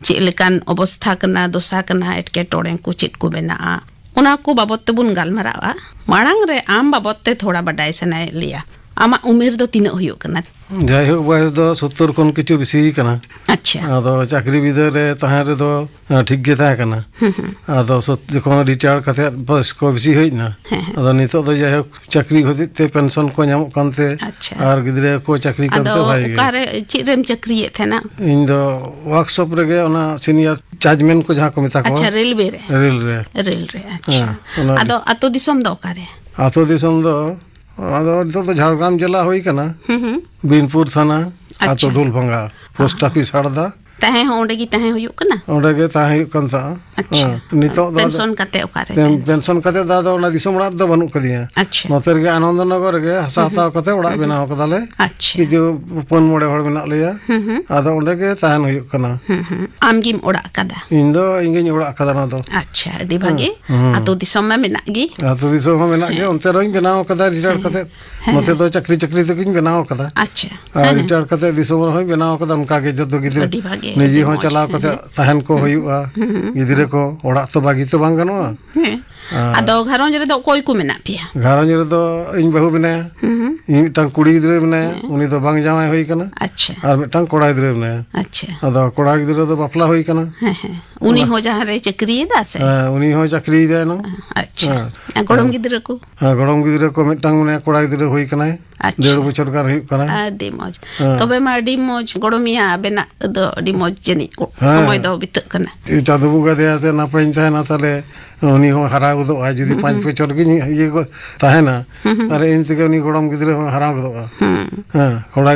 ᱪᱮᱫ ᱞᱮᱠᱟᱱ ᱚᱵᱚᱥᱛᱷᱟ ᱠᱟᱱᱟ, ᱫᱚᱥᱟ ᱠᱟᱱᱟ, ᱮᱴᱠᱮᱴᱚᱬᱮ ᱠᱚ ᱪᱮᱫ ᱠᱚ ᱢᱮᱱᱟᱜᱼᱟ, ᱚᱱᱟ ᱠᱚ ᱵᱟᱵᱚᱛ ᱛᱮᱵᱚᱱ ᱜᱟᱞᱢᱟᱨᱟᱜᱼᱟ᱾ ᱢᱟᱲᱟᱝ ᱨᱮ ᱟᱢ ᱵᱟᱵᱚᱛ ᱛᱮ ᱛᱷᱚᱲᱟ ᱵᱟᱰᱟᱭ ᱥᱟᱱᱟᱭᱮᱫ ᱞᱮᱭᱟ᱾ ᱟᱢᱟᱜ ᱩᱢᱮᱨ ᱫᱚ ᱛᱤᱱᱟᱹᱜ ᱦᱩᱭᱩᱜ ᱠᱟᱱᱟ? ᱡᱟᱭᱦᱳᱠ, ᱵᱚᱭᱮᱥ ᱫᱚ ᱥᱚᱛᱛᱚᱨ ᱠᱷᱚᱱ ᱠᱤᱪᱷᱩ ᱵᱮᱥᱤ ᱠᱟᱱᱟ᱾ ᱟᱪᱪᱷᱟ᱾ ᱟᱫᱚ ᱪᱟᱹᱠᱨᱤ ᱵᱤᱫᱟᱹ ᱨᱮ ᱛᱟᱦᱮᱸ ᱨᱮᱫᱚ, ᱟᱸ, ᱴᱷᱤᱠ ᱜᱮ ᱛᱟᱦᱮᱸ ᱠᱟᱱᱟ᱾ ᱦᱩᱸ, ᱦᱩᱸ᱾ ᱟᱫᱚ ᱥᱚᱛ-, ᱡᱚᱠᱷᱚᱱ ᱨᱤᱴᱟᱭᱟᱨ ᱠᱟᱛᱮ ᱵᱚᱭᱮᱥ ᱠᱚ ᱵᱮᱥᱤ ᱦᱩᱭ ᱮᱱᱟ, ᱦᱮᱸ, ᱦᱮᱸ᱾ ᱟᱫᱚ ᱱᱤᱛᱚᱜ ᱫᱚ ᱡᱟᱭᱦᱳᱠ ᱪᱟᱹᱠᱨᱤ ᱦᱚᱛᱮᱡ ᱛᱮ ᱯᱮᱱᱥᱚᱱ ᱠᱚ ᱧᱟᱢᱚᱜ ᱠᱟᱱᱛᱮ, ᱟᱪᱪᱷᱟ᱾ ᱟᱨ ᱜᱤᱫᱽᱨᱟᱹ ᱠᱚ ᱪᱟᱹᱠᱨᱤ ᱠᱟᱱᱛᱮ ᱟᱫᱚ ᱵᱷᱟᱜᱮ ᱜᱮ᱾ ᱚᱠᱟᱨᱮ, ᱪᱮᱫ ᱨᱮᱢ ᱪᱟᱹᱠᱨᱤᱭᱮᱫ ᱛᱟᱦᱮᱱᱟ? ᱤᱧ ᱫᱚ ᱣᱟᱨᱠᱥᱚᱯ ᱨᱮᱜᱮ, ᱚᱱᱟ ᱥᱤᱱᱤᱭᱟᱨ ᱪᱟᱨᱡᱽᱢᱮᱱ ᱠᱚ ᱡᱟᱦᱟᱸ ᱠᱚ ᱢᱮᱛᱟ ᱠᱚᱣᱟ᱾ ᱟᱪᱪᱷᱟ, ᱨᱮᱞᱣᱮ ᱨᱮ? ᱨᱮᱞ ᱨᱮ᱾ ᱨᱮᱞ ᱨᱮ, ᱟᱪᱪᱷᱟ᱾ ᱦᱮᱸ, ᱚᱱᱟ ᱟᱫᱚ ᱜᱮ᱾ ᱟᱛᱳ ᱫᱤᱥᱚᱢ ᱫᱚ ᱚᱠᱟᱨᱮ? ᱟᱛᱳ ᱫᱤᱥᱚᱢ ᱫᱚ, ᱟᱫᱚ ᱱᱤᱛᱚᱜ ᱫᱚ ᱡᱷᱟᱲᱜᱨᱟᱢ ᱡᱮᱞᱟ ᱦᱩᱭ ᱠᱟᱱᱟ᱾ ᱦᱩᱸ, ᱦᱩᱸ᱾ ᱵᱤᱱᱯᱩᱨ ᱛᱷᱟᱱᱟ, ᱟᱪᱪᱷᱟ᱾ ᱟᱛᱳ ᱰᱷᱩᱞᱵᱷᱟᱝᱜᱟ, ᱯᱳᱥᱴ ᱦᱚᱸ᱾ ᱚᱯᱷᱤᱥ ᱦᱟᱲᱫᱟ, ᱛᱟᱦᱮᱸ ᱦᱚᱸ ᱚᱸᱰᱮ ᱜᱮ ᱛᱟᱦᱮᱸ ᱦᱩᱭᱩᱜ ᱠᱟᱱᱟ? ᱚᱸᱰᱮ ᱜᱮ ᱛᱟᱦᱮᱸ ᱦᱩᱭᱩᱜ ᱠᱟᱱ ᱛᱟᱦᱮᱸᱫ᱾ ᱟᱪᱪᱷᱟ᱾ ᱦᱮᱸ, ᱱᱤᱛᱚᱜ ᱫᱚ ᱟᱫᱚ ᱯᱮᱱᱥᱚᱱ ᱠᱟᱛᱮ ᱚᱠᱟᱨᱮ ᱯᱮᱱ-, ᱛᱟᱦᱮᱸ? ᱯᱮᱱᱥᱚᱱ ᱠᱟᱛᱮ ᱫᱚ ᱟᱫᱚ ᱚᱱᱟ ᱫᱤᱥᱚᱢ ᱚᱲᱟᱜ ᱨᱮᱫᱚ ᱵᱟᱹᱱᱩᱜ ᱠᱟᱫᱤᱧᱟ᱾ ᱟᱪᱪᱷᱟ᱾ ᱱᱚᱛᱮ ᱨᱮᱜᱮ ᱟᱱᱚᱱᱫᱚᱱᱚᱜᱚᱨ ᱨᱮᱜᱮ ᱦᱟᱥᱟ ᱦᱟᱛᱟᱣ ᱠᱟᱛᱮ ᱚᱲᱟᱜ ᱵᱮᱱᱟᱣ ᱠᱟᱫᱟᱞᱮ᱾ ᱟᱪᱪᱷᱟ᱾ ᱠᱤᱪᱷᱩ ᱯᱩᱱ ᱢᱚᱬᱮ ᱦᱚᱲ ᱢᱮᱱᱟᱜ ᱞᱮᱭᱟ᱾ ᱦᱩᱸ, ᱦᱩᱸ᱾ ᱟᱫᱚ ᱚᱸᱰᱮ ᱜᱮ ᱛᱟᱦᱮᱱ ᱦᱩᱭᱩᱜ ᱠᱟᱱᱟ᱾ ᱦᱩᱸ, ᱦᱩᱸ᱾ ᱟᱢ ᱜᱮᱢ ᱚᱲᱟᱜ ᱠᱟᱫᱟ? ᱤᱧ ᱫᱚ ᱤᱧ ᱜᱤᱧ ᱚᱲᱟᱜ ᱠᱟᱫᱟ ᱚᱱᱟ ᱫᱚ᱾ ᱟᱪᱪᱷᱟ, ᱟᱹᱰᱤ ᱵᱷᱟᱜᱮ᱾ ᱦᱩᱸ, ᱦᱩᱸ᱾ ᱟᱹᱛᱩ ᱫᱤᱥᱚᱢ ᱢᱟ ᱢᱮᱱᱟᱜ ᱜᱮ᱾ ᱟᱹᱛᱩ ᱫᱤᱥᱚᱢ ᱦᱚᱸ ᱢᱮᱱᱟᱜ ᱜᱮᱭᱟ, ᱦᱮᱸ᱾ ᱚᱱᱛᱮ ᱨᱮᱦᱚᱸᱧ ᱵᱮᱱᱟᱣ ᱠᱟᱫᱟ ᱨᱤᱴᱟᱭᱟᱨ ᱦᱮᱸ᱾ ᱠᱟᱛᱮ᱾ ᱦᱮᱸ᱾ ᱱᱚᱛᱮ ᱫᱚ ᱪᱟᱹᱠᱨᱤ ᱪᱟᱹᱠᱨᱤ ᱛᱮᱜᱤᱧ ᱵᱮᱱᱟᱣ ᱠᱟᱫᱟ᱾ ᱟᱪᱪᱷᱟ᱾ ᱟᱨ ᱦᱮᱸ, ᱦᱮᱸ᱾ ᱨᱤᱴᱟᱭᱟᱨ ᱠᱟᱛᱮ ᱫᱤᱥᱚᱢ ᱨᱮᱦᱚᱸᱧ ᱵᱮᱱᱟᱣ ᱠᱟᱫᱟ ᱚᱱᱠᱟ ᱜᱮ ᱡᱚᱛᱚ ᱜᱤᱫᱽᱨᱟᱹ᱾ ᱟᱹᱰᱤ ᱵᱷᱟᱜᱮ, ᱱᱤᱡᱮ ᱟᱹᱰᱤ ᱦᱚᱸ ᱢᱚᱡᱽ᱾ ᱪᱟᱞᱟᱣ ᱠᱟᱛᱮ ᱦᱮᱸ᱾ ᱛᱟᱦᱮᱱ ᱠᱚ ᱦᱩᱸ, ᱦᱩᱭᱩᱜᱼᱟ᱾ ᱦᱩᱸ, ᱦᱩᱸ, ᱜᱤᱫᱽᱨᱟᱹ ᱦᱩᱸ᱾ ᱠᱚ ᱚᱲᱟᱜ ᱛᱚ ᱵᱟᱹᱜᱤ ᱛᱚ ᱵᱟᱝ ᱜᱟᱱᱚᱜᱼᱟ᱾ ᱦᱮᱸ᱾ ᱟᱨ ᱟᱫᱚ ᱜᱷᱟᱨᱚᱸᱡᱽ ᱨᱮᱫᱚ ᱚᱠᱚᱭ ᱠᱚ ᱢᱮᱱᱟᱜ ᱯᱮᱭᱟ? ᱜᱷᱟᱨᱚᱸᱡᱽ ᱨᱮᱫᱚ ᱤᱧ ᱵᱟᱹᱦᱩ ᱢᱮᱱᱟᱭᱟ, ᱦᱩᱸ, ᱦᱩᱸ᱾ ᱤᱧ ᱢᱤᱫᱴᱟᱝ ᱠᱩᱲᱤ ᱜᱤᱫᱽᱨᱟᱹ ᱢᱮᱱᱟᱭᱟ, ᱦᱮᱸ᱾ ᱩᱱᱤ ᱫᱚ ᱵᱟᱝ ᱡᱟᱶᱟᱭ ᱦᱩᱭ ᱠᱟᱱᱟ᱾ ᱟᱪᱪᱷᱟ᱾ ᱟᱨ ᱢᱤᱫᱴᱟᱝ ᱠᱚᱲᱟ ᱜᱤᱫᱽᱨᱟᱹ ᱢᱮᱱᱟᱭᱟ᱾ ᱟᱪᱪᱷᱟ᱾ ᱟᱫᱚ ᱠᱚᱲᱟ ᱜᱤᱫᱽᱨᱟᱹ ᱫᱚ ᱵᱟᱯᱞᱟ ᱦᱩᱭ ᱠᱟᱱᱟ᱾ ᱦᱮᱸ, ᱦᱮᱸ᱾ ᱩᱱᱤ ᱚᱱᱟ ᱦᱚᱸ ᱡᱟᱦᱟᱸ ᱨᱮᱭ ᱪᱟᱹᱠᱨᱤᱭᱮᱫᱟ ᱥᱮ? ᱦᱮᱸ, ᱩᱱᱤ ᱦᱚᱸ ᱪᱟᱹᱠᱨᱤᱭᱮᱫᱟᱭ ᱱᱟᱝ᱾ ᱟᱪᱪᱷᱟ᱾ ᱦᱮᱸ᱾ ᱟᱨ ᱜᱚᱲᱚᱢ ᱦᱮᱸ᱾ ᱜᱤᱫᱽᱨᱟᱹ ᱠᱚ? ᱦᱮᱸ, ᱜᱚᱲᱚᱢ ᱜᱤᱫᱽᱨᱟᱹ ᱠᱚ ᱢᱤᱫᱴᱟᱝ ᱢᱮᱱᱟᱭᱟ, ᱠᱚᱲᱟ ᱜᱤᱫᱽᱨᱟᱹ ᱦᱩᱭ ᱠᱟᱱᱟᱭ᱾ ᱟᱪᱪᱷᱟ᱾ ᱰᱮᱲ ᱵᱚᱪᱷᱚᱨ ᱜᱟᱱ ᱦᱩᱭᱩᱜ ᱠᱟᱱᱟᱭ᱾ ᱟᱹᱰᱤ ᱢᱚᱡᱽ᱾ ᱦᱮᱸ᱾ ᱛᱚᱵᱮ ᱢᱟ ᱟᱹᱰᱤ ᱢᱚᱡᱽ, ᱜᱚᱲᱚᱢᱤᱭᱟᱹ ᱟᱵᱮᱱᱟᱜ ᱫᱚ ᱟᱹᱰᱤ ᱢᱚᱡᱽ ᱡᱟᱹᱱᱤᱡ ᱠᱚ ᱦᱮᱸ᱾ ᱥᱚᱢᱚᱭ ᱫᱚ ᱵᱤᱛᱟᱹᱜ ᱠᱟᱱᱟ᱾ ᱪᱟᱸᱫᱚ ᱵᱚᱸᱜᱟ ᱫᱟᱭᱟᱛᱮ ᱱᱟᱯᱟᱭᱤᱧ ᱛᱟᱦᱮᱱᱟ, ᱛᱟᱦᱞᱮ ᱩᱱᱤ ᱦᱚᱸ ᱦᱟᱨᱟ ᱜᱚᱫᱚᱜᱼᱟᱭ᱾ ᱡᱩᱫᱤ ᱦᱩᱸ, ᱯᱟᱸᱪ ᱦᱩᱸ᱾ ᱵᱚᱪᱷᱚᱨ ᱜᱮ ᱤᱭᱟᱹ ᱠᱚ ᱛᱟᱦᱮᱱᱟ, ᱦᱩᱸ, ᱦᱩᱸ᱾ ᱛᱟᱦᱞᱮ ᱤᱧ ᱛᱮᱜᱮ ᱩᱱᱤ ᱜᱚᱲᱚᱢ ᱜᱤᱫᱽᱨᱟᱹ ᱦᱚᱸ ᱦᱟᱨᱟ ᱜᱚᱫᱚᱜᱼᱟ᱾ ᱦᱩᱸ᱾ ᱦᱮᱸ, ᱠᱚᱲᱟ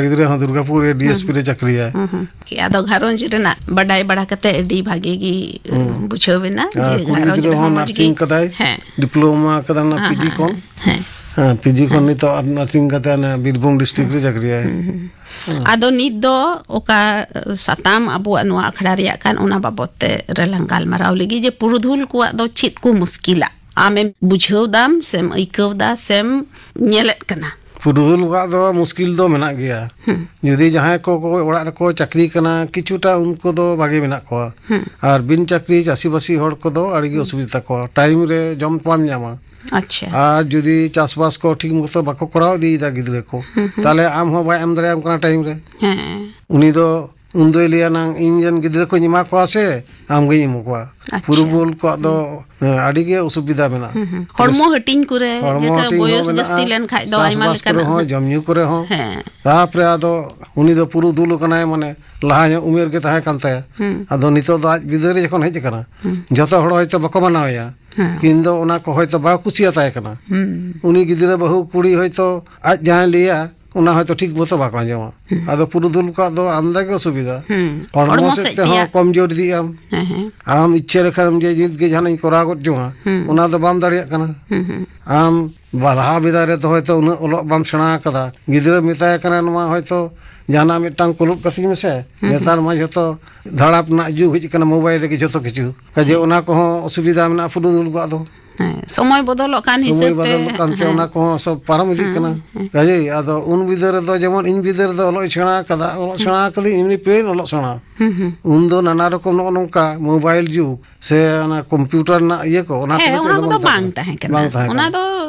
ᱜᱤᱫᱽᱨᱟᱹ ᱦᱚᱸ ᱫᱩᱨᱜᱟᱯᱩᱨ ᱨᱮ ᱦᱩᱸ, ᱰᱤ ᱮᱥ ᱯᱤ ᱦᱩᱸ᱾ ᱨᱮ ᱪᱟᱹᱠᱨᱤᱭᱟᱭ᱾ ᱦᱩᱸ, ᱦᱩᱸ᱾ ᱟᱫᱚ ᱜᱷᱟᱨᱚᱸᱡᱽ ᱨᱮᱱᱟᱜ ᱵᱟᱰᱟᱭ ᱵᱟᱲᱟ ᱠᱟᱛᱮ ᱟᱹᱰᱤ ᱵᱷᱟᱜᱮ ᱜᱮ ᱦᱩᱸ᱾ ᱵᱩᱡᱷᱟᱹᱣ ᱮᱱᱟ ᱟᱨ ᱡᱮ ᱠᱩᱲᱤ ᱜᱷᱟᱨᱚᱸᱡᱽ ᱜᱤᱫᱽᱨᱟᱹ ᱨᱮᱦᱚᱸ ᱨᱮᱦᱚᱸ ᱢᱚᱡᱽ ᱜᱮ᱾ ᱱᱟᱨᱥᱤᱝ ᱠᱟᱫᱟᱭ, ᱦᱮᱸ᱾ ᱰᱤᱯᱞᱳᱢᱟ ᱠᱟᱫᱟ ᱚᱱᱟ ᱦᱮᱸ, ᱯᱤ ᱡᱤ ᱦᱮᱸ, ᱠᱷᱚᱱ᱾ ᱦᱮᱸ᱾ ᱦᱮᱸ, ᱯᱤ ᱡᱤ ᱠᱷᱚᱱ ᱦᱮᱸ᱾ ᱱᱤᱛᱚᱜ ᱟᱨ ᱱᱟᱨᱥᱤᱝ ᱠᱟᱛᱮ ᱚᱱᱟ ᱵᱤᱨᱵᱷᱩᱢ ᱰᱤᱥᱴᱨᱤᱠᱴ ᱨᱮ ᱪᱟᱹᱠᱨᱤᱭᱟᱭ᱾ ᱦᱩᱸ, ᱦᱩᱸ᱾ ᱦᱮᱸ᱾ ᱟᱫᱚ ᱱᱤᱛ ᱫᱚ ᱚᱠᱟ ᱥᱟᱛᱟᱢ ᱟᱵᱚᱣᱟᱜ ᱱᱚᱣᱟ ᱟᱠᱷᱲᱟ ᱨᱮᱭᱟᱜ ᱠᱟᱱ, ᱚᱱᱟ ᱵᱟᱵᱚᱛ ᱛᱮ ᱨᱮᱞᱟᱝ ᱜᱟᱞᱢᱟᱨᱟᱣ ᱞᱮᱜᱮ ᱡᱮ ᱯᱩᱨᱩᱫᱷᱩᱞ ᱠᱚᱣᱟᱜ ᱫᱚ ᱪᱮᱫ ᱠᱚ ᱢᱩᱥᱠᱤᱞᱟ? ᱟᱢᱮᱢ ᱵᱩᱡᱷᱟᱹᱣ ᱫᱟᱢ ᱥᱮᱢ ᱟᱹᱭᱠᱟᱹᱣ ᱫᱟ ᱥᱮᱢ ᱧᱮᱞᱮᱫ ᱠᱟᱱᱟ? ᱯᱩᱨᱩᱫᱷᱩᱞ ᱠᱚᱣᱟᱜ ᱫᱚ ᱢᱩᱥᱠᱤᱞ ᱫᱚ ᱢᱮᱱᱟᱜ ᱜᱮᱭᱟ᱾ ᱦᱩᱸ᱾ ᱡᱩᱫᱤ ᱡᱟᱦᱟᱸᱭ ᱠᱚ, ᱠᱚ ᱚᱲᱟᱜ ᱨᱮᱠᱚ ᱪᱟᱹᱠᱨᱤ ᱠᱟᱱᱟ, ᱠᱤᱪᱷᱩᱴᱟ ᱩᱱᱠᱩ ᱫᱚ ᱵᱷᱟᱜᱮ ᱢᱮᱱᱟᱜ ᱠᱚᱣᱟ᱾ ᱦᱩᱸ᱾ ᱟᱨ ᱵᱤᱱ ᱪᱟᱹᱠᱨᱤ ᱪᱟᱹᱥᱤᱵᱟᱹᱥᱤ ᱦᱚᱲ ᱠᱚᱫᱚ ᱟᱹᱰᱤ ᱜᱮ ᱦᱩᱸ᱾ ᱚᱥᱩᱵᱤᱫᱷᱟ ᱛᱟᱠᱚᱣᱟ᱾ ᱴᱟᱭᱤᱢ ᱨᱮ ᱡᱚᱢ ᱵᱟᱢ ᱧᱟᱢᱟ᱾ ᱟᱪᱪᱷᱟ᱾ ᱟᱨ ᱡᱩᱫᱤ ᱪᱟᱥᱵᱟᱥ ᱠᱚ ᱴᱷᱤᱠ ᱢᱚᱛᱚ ᱵᱟᱠᱚ ᱠᱚᱨᱟᱣ ᱤᱫᱤᱭᱮᱫᱟ ᱜᱤᱫᱽᱨᱟᱹ ᱠᱚ, ᱦᱩᱸ, ᱦᱩᱸ᱾ ᱛᱟᱦᱞᱮ ᱟᱢ ᱦᱚᱸ ᱵᱟᱭ ᱮᱢ ᱫᱟᱲᱮᱭᱟᱢ ᱠᱟᱱᱟ ᱴᱟᱭᱤᱢ ᱨᱮ᱾ ᱦᱮᱸ᱾ ᱩᱱᱤ ᱫᱚ ᱩᱱᱫᱚᱭ ᱞᱟᱹᱭᱟ, "ᱱᱟᱝ ᱤᱧ ᱨᱮᱱ ᱜᱤᱫᱽᱨᱟᱹ ᱠᱚᱧ ᱮᱢᱟ ᱠᱚᱣᱟ ᱥᱮ ᱟᱢ ᱜᱮᱧ ᱮᱢᱟ ᱠᱚᱣᱟ?" ᱟᱪᱪᱷᱟ᱾ ᱯᱩᱨᱩᱵᱚᱞ ᱠᱚᱣᱟᱜ ᱫᱚ, ᱦᱩᱸ᱾ ᱦᱮᱸ, ᱟᱹᱰᱤ ᱜᱮ ᱚᱥᱩᱵᱤᱫᱷᱟ ᱢᱮᱱᱟᱜᱼᱟ᱾ ᱦᱩᱸ, ᱦᱩᱸ᱾ ᱦᱚᱲᱢᱚ ᱦᱟᱹᱴᱤᱧ ᱠᱚᱨᱮ, ᱦᱚᱲᱢᱚ ᱡᱮᱛᱮ ᱦᱟᱹᱴᱤᱧ ᱵᱚᱭᱚᱥ ᱦᱚᱸ ᱡᱟᱹᱥᱛᱤ ᱢᱮᱱᱟᱜᱼᱟ, ᱞᱮᱱ ᱠᱷᱟᱡ ᱫᱚ ᱟᱭᱢᱟ ᱪᱟᱥᱵᱟᱥ ᱠᱚᱨᱮ ᱞᱮᱠᱟᱱᱟᱜ, ᱦᱚᱸ, ᱦᱮᱸ᱾ ᱡᱚᱢ ᱧᱩ ᱠᱚᱨᱮ ᱦᱚᱸ᱾ ᱦᱮᱸ᱾ ᱛᱟᱨᱯᱚᱨᱮ ᱟᱫᱚ ᱩᱱᱤ ᱫᱚ ᱯᱩᱨᱩᱫᱷᱩᱞ ᱠᱟᱱᱟᱭ, ᱢᱟᱱᱮ, ᱞᱟᱦᱟ ᱧᱚᱜ ᱩᱢᱮᱨ ᱜᱮ ᱛᱟᱦᱮᱸ ᱠᱟᱱ ᱛᱟᱭᱟ᱾ ᱦᱩᱸ᱾ ᱟᱫᱚ ᱱᱤᱛᱚᱜ ᱫᱚ ᱟᱡ ᱵᱤᱫᱟᱹᱞ ᱨᱮ ᱡᱚᱠᱷᱚᱱ ᱦᱮᱡ ᱟᱠᱟᱱᱟ, ᱦᱩᱸ᱾ ᱡᱚᱛᱚ ᱦᱚᱲ ᱦᱚᱭᱛᱳ ᱵᱟᱠᱚ ᱢᱟᱱᱟᱣᱮᱭᱟ᱾ ᱦᱮᱸ᱾ ᱠᱤᱱᱛᱩ ᱚᱱᱟ ᱠᱚ ᱦᱚᱭᱛᱳ ᱵᱟᱠᱚ ᱠᱩᱥᱤᱭᱟᱛᱟᱭ ᱠᱟᱱᱟ᱾ ᱦᱩᱸ᱾ ᱩᱱᱤ ᱜᱤᱫᱽᱨᱟᱹ ᱵᱟᱹᱦᱩ ᱠᱩᱲᱤ ᱦᱚᱭᱛᱳ ᱟᱡ ᱡᱟᱦᱟᱸᱭ ᱞᱟᱹᱭᱟ, ᱚᱱᱟ ᱦᱚᱭᱛᱳ ᱴᱷᱤᱠ ᱢᱚᱛᱚ ᱵᱟᱠᱚ ᱟᱸᱡᱚᱢᱟ᱾ ᱦᱩᱸ᱾ ᱟᱫᱚ ᱯᱩᱨᱩᱫᱷᱩᱞ ᱠᱚᱣᱟᱜ ᱫᱚ ᱟᱢᱫᱟ ᱜᱮ ᱚᱥᱩᱵᱤᱫᱷᱟ᱾ ᱦᱩᱸ᱾ ᱦᱚᱲᱢᱚ ᱦᱚᱲᱢᱚ ᱥᱮᱫ ᱥᱮᱫ ᱛᱮᱦᱚᱸ ᱛᱮᱭᱟᱜ᱾ ᱠᱚᱢᱡᱳᱨ ᱤᱫᱤᱜ ᱟᱢ᱾ ᱦᱮᱸ, ᱦᱮᱸ᱾ ᱟᱢ ᱤᱪᱪᱷᱟᱹ ᱞᱮᱠᱷᱟᱱ ᱡᱮ ᱱᱤᱛ ᱜᱮ ᱡᱟᱦᱟᱱᱟᱜ ᱤᱧ ᱠᱚᱨᱟᱣ ᱜᱚᱫ ᱡᱚᱝᱟ, ᱦᱩᱸ᱾ ᱚᱱᱟ ᱫᱚ ᱵᱟᱢ ᱫᱟᱲᱮᱭᱟᱜ ᱠᱟᱱᱟ᱾ ᱦᱩᱸ, ᱦᱩᱸ᱾ ᱟᱢ ᱵᱟ-, ᱞᱟᱦᱟ ᱵᱤᱫᱟᱹᱞ ᱨᱮᱫᱚ ᱦᱚᱭᱛᱳ ᱩᱱᱟᱹᱜ ᱚᱞᱚᱜ ᱵᱟᱢ ᱥᱮᱬᱟ ᱟᱠᱟᱫᱟ, ᱜᱤᱫᱽᱨᱟᱹ ᱢᱮᱛᱟᱭ ᱠᱟᱱᱟ ᱱᱚᱣᱟ ᱦᱚᱭᱛᱳ ᱡᱟᱦᱟᱱᱟᱜ ᱢᱤᱫᱴᱟᱝ ᱠᱩᱞᱩᱜ ᱠᱟᱹᱛᱤᱧ ᱢᱮᱥᱮ᱾ ᱦᱩᱸ, ᱦᱩᱸ᱾ ᱱᱮᱛᱟᱨ ᱢᱟ ᱡᱷᱚᱛᱚ ᱫᱷᱟᱲᱟᱯ ᱨᱮᱱᱟᱜ ᱡᱩᱜᱽ ᱦᱮᱡ ᱟᱠᱟᱱᱟ, ᱢᱳᱵᱟᱭᱤᱞ ᱨᱮᱜᱮ ᱡᱷᱚᱛᱚ ᱠᱤᱪᱷᱩ᱾ ᱠᱟᱡᱮ ᱦᱩᱸ᱾ ᱚᱱᱟ ᱠᱚᱦᱚᱸ ᱚᱥᱩᱵᱤᱫᱷᱟ ᱢᱮᱱᱟᱜᱼᱟ ᱯᱩᱨᱩᱫᱷᱩᱞ ᱠᱚᱣᱟᱜ ᱫᱚ᱾ ᱦᱮᱸ, ᱥᱚᱢᱚᱭ ᱵᱚᱫᱚᱞᱚᱜ ᱠᱟᱱ ᱥᱚᱢᱚᱭ ᱦᱤᱥᱟᱹᱵ ᱛᱮ, ᱵᱚᱫᱚᱞᱚᱜ ᱠᱟᱱᱛᱮ ᱦᱮᱸ᱾ ᱚᱱᱟ ᱠᱚᱦᱚᱸ ᱥᱚᱵ ᱯᱟᱨᱚᱢ ᱤᱫᱤᱜ ᱦᱮᱸ, ᱠᱟᱱᱟ᱾ ᱦᱮᱸ᱾ ᱠᱟᱡᱮ ᱟᱫᱚ ᱩᱱ ᱵᱤᱫᱟᱹᱞ ᱨᱮᱫᱚ ᱡᱮᱢᱚᱱ ᱤᱧ ᱵᱤᱫᱟᱹᱞ ᱨᱮᱫᱚ ᱚᱞᱚᱜ ᱤᱧ ᱥᱮᱬᱟ ᱟᱠᱟᱫᱟ, ᱚᱞᱚᱜ ᱦᱩᱸ᱾ ᱥᱮᱬᱟ ᱟᱠᱟᱫᱟᱹᱧ ᱮᱢᱱᱤ ᱯᱞᱮᱱ ᱚᱞᱚᱜ ᱥᱮᱬᱟ᱾ ᱦᱩᱸ, ᱦᱩᱸ᱾ ᱩᱱ ᱫᱚ ᱱᱟᱱᱟ ᱨᱚᱠᱚᱢ ᱱᱚᱜᱼᱚ ᱱᱚᱝᱠᱟ ᱢᱳᱵᱟᱭᱤᱞ ᱡᱩᱜᱽ ᱥᱮ ᱚᱱᱟ ᱠᱚᱢᱯᱤᱭᱩᱴᱟᱨ ᱨᱮᱱᱟᱜ ᱤᱭᱟᱹ ᱠᱚ, ᱚᱱᱟ ᱦᱮᱸ, ᱠᱚᱫᱚ ᱪᱮᱫ ᱚᱱᱟ ᱦᱚᱸ ᱠᱚᱫᱚ ᱵᱟᱝ ᱛᱟᱦᱮᱸ ᱵᱟᱝ ᱠᱟᱱᱟ᱾ ᱛᱟᱦᱮᱸ ᱚᱱᱟ ᱠᱟᱱᱟ᱾ ᱫᱚ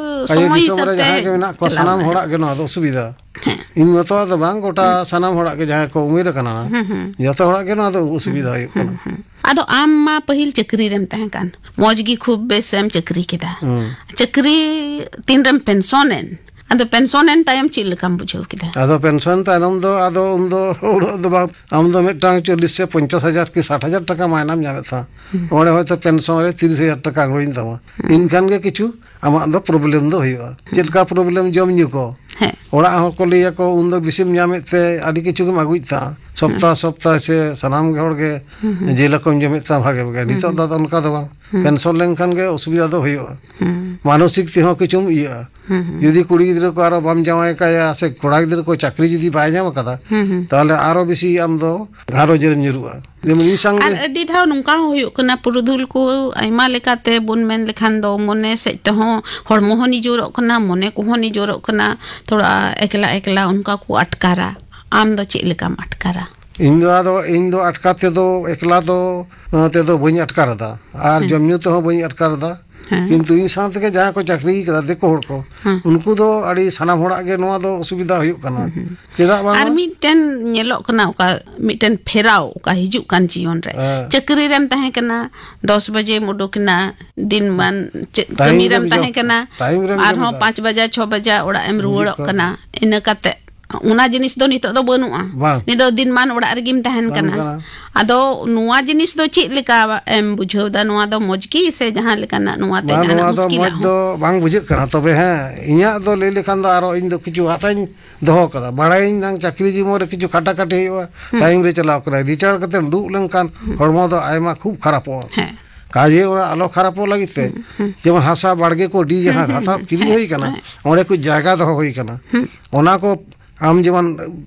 ᱠᱟᱡᱮ ᱥᱚᱢᱚᱭ ᱫᱤᱥᱚᱢ ᱦᱤᱥᱟᱹᱵ ᱨᱮ ᱛᱮ ᱡᱟᱦᱟᱸᱭ ᱜᱮ ᱢᱮᱱᱟᱜ ᱠᱚᱣᱟ, ᱪᱟᱞᱟᱣ ᱥᱟᱱᱟᱢ ᱢᱮ᱾ ᱦᱚᱲᱟᱜ ᱜᱮ ᱱᱚᱣᱟ ᱫᱚ ᱚᱥᱩᱵᱤᱫᱷᱟ᱾ ᱦᱮᱸ᱾ ᱤᱧ ᱢᱚᱛᱚ ᱫᱚ ᱵᱟᱝ, ᱜᱚᱴᱟ ᱦᱩᱸ᱾ ᱥᱟᱱᱟᱢ ᱦᱚᱲᱟᱜ ᱜᱮ ᱡᱟᱦᱟᱸᱭ ᱠᱚ ᱩᱢᱮᱨ ᱟᱠᱟᱱᱟ, ᱦᱩᱸ, ᱦᱩᱸ᱾ ᱡᱚᱛᱚ ᱦᱚᱲᱟᱜ ᱜᱮ ᱱᱚᱣᱟ ᱫᱚ ᱚᱥᱩᱵᱤᱫᱷᱟ ᱦᱩᱭᱩᱜ ᱦᱩᱸ, ᱠᱟᱱᱟ᱾ ᱦᱩᱸ᱾ ᱟᱫᱚ ᱟᱢ ᱢᱟ ᱯᱟᱹᱦᱤᱞ ᱪᱟᱹᱠᱨᱤ ᱨᱮᱢ ᱛᱟᱦᱮᱸ ᱠᱟᱱ, ᱢᱚᱡᱽ ᱜᱮ ᱠᱷᱩᱵ ᱵᱮᱥ ᱮᱢ ᱪᱟᱹᱠᱨᱤ ᱠᱮᱫᱟ᱾ ᱦᱩᱸ᱾ ᱪᱟᱹᱠᱨᱤ ᱛᱤᱱ ᱨᱮᱢ ᱯᱮᱱᱥᱚᱱ ᱮᱱ, ᱟᱫᱚ ᱯᱮᱱᱥᱚᱱ ᱮᱱ ᱛᱟᱭᱚᱢ ᱪᱮᱫ ᱞᱮᱠᱟᱢ ᱵᱩᱡᱷᱟᱹᱣ ᱠᱮᱫᱟ? ᱟᱫᱚ ᱯᱮᱱᱥᱚᱱ ᱛᱟᱭᱱᱚᱢ ᱫᱚ ᱟᱫᱚ ᱩᱱᱫᱚ ᱩᱱᱟᱹᱜ ᱫᱚ ᱵᱟᱝ, ᱟᱢ ᱫᱚ ᱢᱤᱫᱴᱟᱝ ᱪᱚᱞᱞᱤᱥ ᱥᱮ ᱯᱚᱧᱪᱟᱥ ᱦᱟᱡᱟᱨ ᱠᱤ ᱥᱟᱴ ᱦᱟᱡᱟᱨ ᱴᱟᱠᱟ ᱢᱟᱭᱱᱟᱢ ᱧᱟᱢᱮᱫ ᱛᱟᱦᱮᱸ᱾ ᱦᱩᱸ᱾ ᱚᱸᱰᱮ ᱦᱚᱭᱛᱳ ᱯᱮᱱᱥᱚᱱ ᱨᱮ ᱛᱤᱨᱤᱥ ᱦᱟᱡᱟᱨ ᱴᱟᱠᱟ ᱟᱬᱜᱚᱭᱮᱱ ᱛᱟᱢᱟ᱾ ᱦᱩᱸ᱾ ᱮᱱᱠᱷᱟᱱ ᱜᱮ ᱠᱤᱪᱷᱩ ᱟᱢᱟᱜ ᱫᱚ ᱯᱨᱚᱵᱞᱮᱢ ᱫᱚ ᱦᱩᱭᱩᱜᱼᱟ᱾ ᱦᱩᱸ᱾ ᱪᱮᱫ ᱞᱮᱠᱟ ᱯᱨᱚᱵᱞᱮᱢ? ᱡᱚᱢ ᱧᱩ ᱠᱚ᱾ ᱦᱮᱸ᱾ ᱚᱲᱟᱜ ᱦᱚᱲ ᱠᱚ ᱞᱟᱹᱭᱟᱠᱚ, "ᱩᱱᱫᱚ ᱵᱮᱥᱤᱢ ᱧᱟᱢᱮᱫ ᱛᱮ ᱟᱹᱰᱤ ᱠᱤᱪᱷᱩ ᱜᱮᱢ ᱟᱹᱜᱩᱭᱮᱫ ᱛᱟᱦᱮᱸ, ᱥᱚᱯᱛᱟᱦ ᱦᱩᱸ᱾ ᱥᱚᱯᱛᱟᱦ ᱥᱮ ᱥᱟᱱᱟᱢ ᱜᱮ ᱦᱚᱲ ᱜᱮ ᱦᱩᱸ, ᱦᱩᱸ᱾ ᱡᱤᱞ ᱦᱟᱹᱠᱩᱢ ᱡᱚᱢᱮᱫ ᱛᱟᱦᱮᱸ ᱵᱷᱟᱜᱮ ᱵᱷᱟᱜᱮ᱾ ᱦᱩᱸ, ᱱᱤᱛᱚᱜ ᱫᱚ ᱦᱩᱸ᱾ ᱟᱫᱚ ᱚᱱᱠᱟ ᱫᱚ ᱵᱟᱝ᱾ ᱦᱩᱸ᱾ ᱯᱮᱱᱥᱚᱱ ᱞᱮᱱᱠᱷᱟᱱ ᱜᱮ ᱚᱥᱩᱵᱤᱫᱷᱟ ᱫᱚ ᱦᱩᱭᱩᱜᱼᱟ᱾ ᱦᱩᱸ᱾ ᱢᱟᱱᱚᱥᱤᱠ ᱛᱮᱦᱚᱸ ᱠᱤᱪᱷᱩᱢ ᱤᱭᱟᱹᱜᱼᱟ᱾ ᱦᱩᱸ, ᱦᱩᱸ᱾ ᱡᱩᱫᱤ ᱠᱩᱲᱤ ᱜᱤᱫᱽᱨᱟᱹ ᱠᱚ ᱟᱨᱚ ᱵᱟᱢ ᱡᱟᱶᱟᱭ ᱠᱟᱭᱟ ᱥᱮ ᱠᱚᱲᱟ ᱜᱤᱫᱽᱨᱟᱹ ᱠᱚ ᱪᱟᱹᱠᱨᱤ ᱡᱩᱫᱤ ᱵᱟᱭ ᱧᱟᱢ ᱟᱠᱟᱫᱟ, ᱦᱩᱸ, ᱦᱩᱸ᱾ ᱛᱟᱦᱚᱞᱮ ᱟᱨᱚ ᱵᱮᱥᱤ ᱟᱢ ᱫᱚ ᱜᱷᱟᱨᱚᱸᱡᱽ ᱨᱮᱢ ᱧᱩᱨᱩᱜᱼᱟ᱾ ᱡᱮᱢᱚᱱ ᱤᱧ ᱥᱟᱝ ᱟᱨ ᱜᱮ ᱟᱹᱰᱤ ᱫᱷᱟᱣ ᱱᱚᱝᱠᱟ ᱦᱚᱸ ᱦᱩᱭᱩᱜ ᱠᱟᱱᱟ, ᱯᱩᱨᱩᱫᱷᱩᱞ ᱠᱚ ᱟᱭᱢᱟ ᱞᱮᱠᱟᱛᱮ ᱵᱚᱱ ᱢᱮᱱ ᱞᱮᱠᱷᱟᱱ ᱫᱚ ᱢᱚᱱᱮ ᱥᱮᱫ ᱛᱮᱦᱚᱸ, ᱦᱚᱲᱢᱚ ᱦᱚᱸ ᱱᱤᱡᱚᱨᱚᱜ ᱠᱟᱱᱟ, ᱢᱚᱱᱮ ᱠᱚᱦᱚᱸ ᱱᱤᱡᱚᱨᱚᱜ ᱠᱟᱱᱟ, ᱛᱷᱚᱲᱟ ᱮᱠᱞᱟ ᱮᱠᱞᱟ ᱚᱱᱠᱟ ᱠᱚ ᱟᱴᱠᱟᱨᱟ᱾ ᱟᱢ ᱫᱚ ᱪᱮᱫ ᱞᱮᱠᱟᱢ ᱟᱴᱠᱟᱨᱟ? ᱤᱧ ᱫᱚ ᱟᱫᱚ, ᱤᱧ ᱫᱚ ᱟᱴᱠᱟᱨ ᱛᱮᱫᱚ ᱮᱠᱞᱟ ᱫᱚ, ᱟᱸ, ᱛᱮᱫᱚ ᱵᱟᱹᱧ ᱟᱴᱠᱟᱨ ᱮᱫᱟ᱾ ᱟᱨ ᱦᱮᱸ᱾ ᱡᱚᱢ ᱧᱩ ᱛᱮᱦᱚᱸ ᱵᱟᱹᱧ ᱟᱴᱠᱟᱨ ᱮᱫᱟ᱾ ᱦᱮᱸ᱾ ᱠᱤᱱᱛᱩ ᱤᱧ ᱥᱟᱶ ᱛᱮᱜᱮ ᱡᱟᱦᱟᱸᱭ ᱠᱚ ᱪᱟᱹᱠᱨᱤ ᱠᱟᱫᱟ, ᱫᱤᱠᱩ ᱦᱚᱲ ᱠᱚ, ᱦᱮᱸ᱾ ᱩᱱᱠᱩ ᱫᱚ ᱟᱹᱰᱤ ᱥᱟᱱᱟᱢ ᱦᱚᱲᱟᱜ ᱜᱮ ᱱᱚᱣᱟ ᱫᱚ ᱚᱥᱩᱵᱤᱫᱷᱟ ᱦᱩᱭᱩᱜ ᱠᱟᱱᱟ᱾ ᱦᱩᱸ, ᱦᱩᱸ᱾ ᱪᱮᱫᱟᱜ ᱵᱟᱝ? ᱟᱨ ᱢᱤᱫᱴᱮᱱ ᱧᱮᱞᱚᱜ ᱠᱟᱱᱟ, ᱚᱠᱟ ᱢᱤᱫᱴᱮᱱ ᱯᱷᱮᱨᱟᱣ ᱚᱠᱟ ᱦᱤᱡᱩᱜ ᱠᱟᱱ ᱡᱤᱭᱚᱱ ᱨᱮ, ᱦᱮᱸ᱾ ᱪᱟᱹᱠᱨᱤ ᱨᱮᱢ ᱛᱟᱦᱮᱸ ᱠᱟᱱᱟ, ᱫᱚᱥ ᱵᱟᱡᱮᱢ ᱩᱰᱩᱠ ᱮᱱᱟ, ᱫᱤᱱ ᱢᱟᱱ ᱪᱮᱫ ᱴᱟᱭᱤᱢ ᱠᱟᱹᱢᱤ ᱨᱮᱢ ᱨᱮᱢ ᱛᱟᱦᱮᱸ ᱡᱚᱢ-, ᱠᱟᱱᱟ, ᱴᱟᱭᱤᱢ ᱨᱮᱢ ᱡᱚᱢ ᱟᱨᱦᱚᱸ ᱮᱫᱟ᱾ ᱯᱟᱸᱪ ᱵᱟᱡᱟ, ᱪᱷᱚ ᱵᱟᱡᱟ ᱚᱲᱟᱜ ᱮᱢ ᱦᱤᱡᱩᱜ ᱨᱩᱣᱟᱹᱲᱚᱜ ᱠᱟᱱᱟ᱾ ᱠᱟᱱᱟ᱾ ᱤᱱᱟᱹ ᱠᱟᱛᱮ ᱚᱱᱟ ᱡᱤᱱᱤᱥ ᱫᱚ ᱱᱤᱛᱚᱜ ᱫᱚ ᱵᱟᱹᱱᱩᱜᱼᱟ᱾ ᱵᱟᱝ᱾ ᱱᱤᱛ ᱫᱚ ᱫᱤᱱᱢᱟᱱ ᱚᱲᱟᱜ ᱨᱮᱜᱮᱢ ᱛᱟᱦᱮᱱ ᱵᱟᱝ ᱠᱟᱱᱟ᱾ ᱠᱟᱱᱟ᱾ ᱟᱫᱚ ᱱᱚᱣᱟ ᱡᱤᱱᱤᱥ ᱫᱚ ᱪᱮᱫ ᱞᱮᱠᱟ ᱮᱢ ᱵᱩᱡᱷᱟᱹᱣ ᱮᱫᱟ? ᱱᱚᱣᱟ ᱫᱚ ᱢᱚᱡᱽ ᱜᱮ ᱥᱮ ᱡᱟᱦᱟᱸ ᱞᱮᱠᱟᱱᱟᱜ ᱱᱚᱣᱟ ᱛᱮ ᱵᱟᱝ, ᱡᱟᱦᱟᱱᱟᱜ ᱱᱚᱣᱟ ᱫᱚ ᱢᱩᱥᱠᱤᱞᱟᱜ ᱢᱚᱡᱽ ᱦᱚᱸ? ᱫᱚ ᱵᱟᱝ ᱵᱩᱡᱷᱟᱹᱜ ᱠᱟᱱᱟ᱾ ᱛᱚᱵᱮ ᱦᱮᱸ, ᱤᱧᱟᱹᱜ ᱫᱚ ᱞᱟᱹᱭ ᱞᱮᱠᱷᱟᱱ ᱫᱚ ᱟᱨᱚ ᱤᱧ ᱫᱚ ᱠᱤᱪᱷᱩ ᱟᱥᱟᱧ ᱫᱚᱦᱚ ᱠᱟᱫᱟ᱾ ᱵᱟᱲᱟᱭᱟᱹᱧ ᱱᱟᱝ ᱪᱟᱹᱠᱨᱤ ᱡᱤᱵᱚᱱ ᱨᱮ ᱠᱤᱪᱷᱩ ᱠᱷᱟᱴᱟᱠᱷᱟᱴᱤ ᱦᱩᱭᱩᱜᱼᱟ, ᱦᱩᱸ᱾ ᱴᱟᱭᱤᱢ ᱨᱮ ᱪᱟᱞᱟᱣ ᱠᱟᱱᱟ᱾ ᱨᱤᱴᱟᱭᱟᱨ ᱠᱟᱛᱮᱢ ᱫᱩᱲᱩᱵ ᱞᱮᱱᱠᱷᱟᱱ ᱦᱩᱸ᱾ ᱦᱚᱲᱢᱚ ᱫᱚ ᱟᱭᱢᱟ ᱠᱷᱩᱵ ᱠᱷᱟᱨᱟᱯᱚᱜᱼᱟ᱾ ᱦᱮᱸ᱾ ᱠᱟᱡᱮ ᱚᱱᱟ ᱟᱞᱚ ᱠᱷᱟᱨᱟᱯᱚᱜ ᱞᱟᱹᱜᱤᱫ ᱛᱮ ᱦᱩᱸ, ᱦᱩᱸ᱾ ᱡᱮᱢᱚᱱ ᱦᱟᱥᱟ ᱵᱟᱲᱜᱮ ᱠᱚ ᱰᱤ ᱡᱟᱦᱟᱸ ᱦᱩᱸ, ᱦᱩᱸ, ᱦᱟᱥᱟ ᱦᱩᱸ᱾ ᱠᱤᱨᱤᱧ ᱦᱮᱸ, ᱦᱩᱭ ᱠᱟᱱᱟ, ᱦᱮᱸ᱾ ᱚᱸᱰᱮ ᱠᱚ ᱡᱟᱭᱜᱟ ᱫᱚᱦᱚ ᱦᱩᱭ ᱠᱟᱱᱟ᱾ ᱦᱩᱸ᱾ ᱚᱱᱟ ᱠᱚ ᱟᱢ ᱡᱮᱢᱚᱱ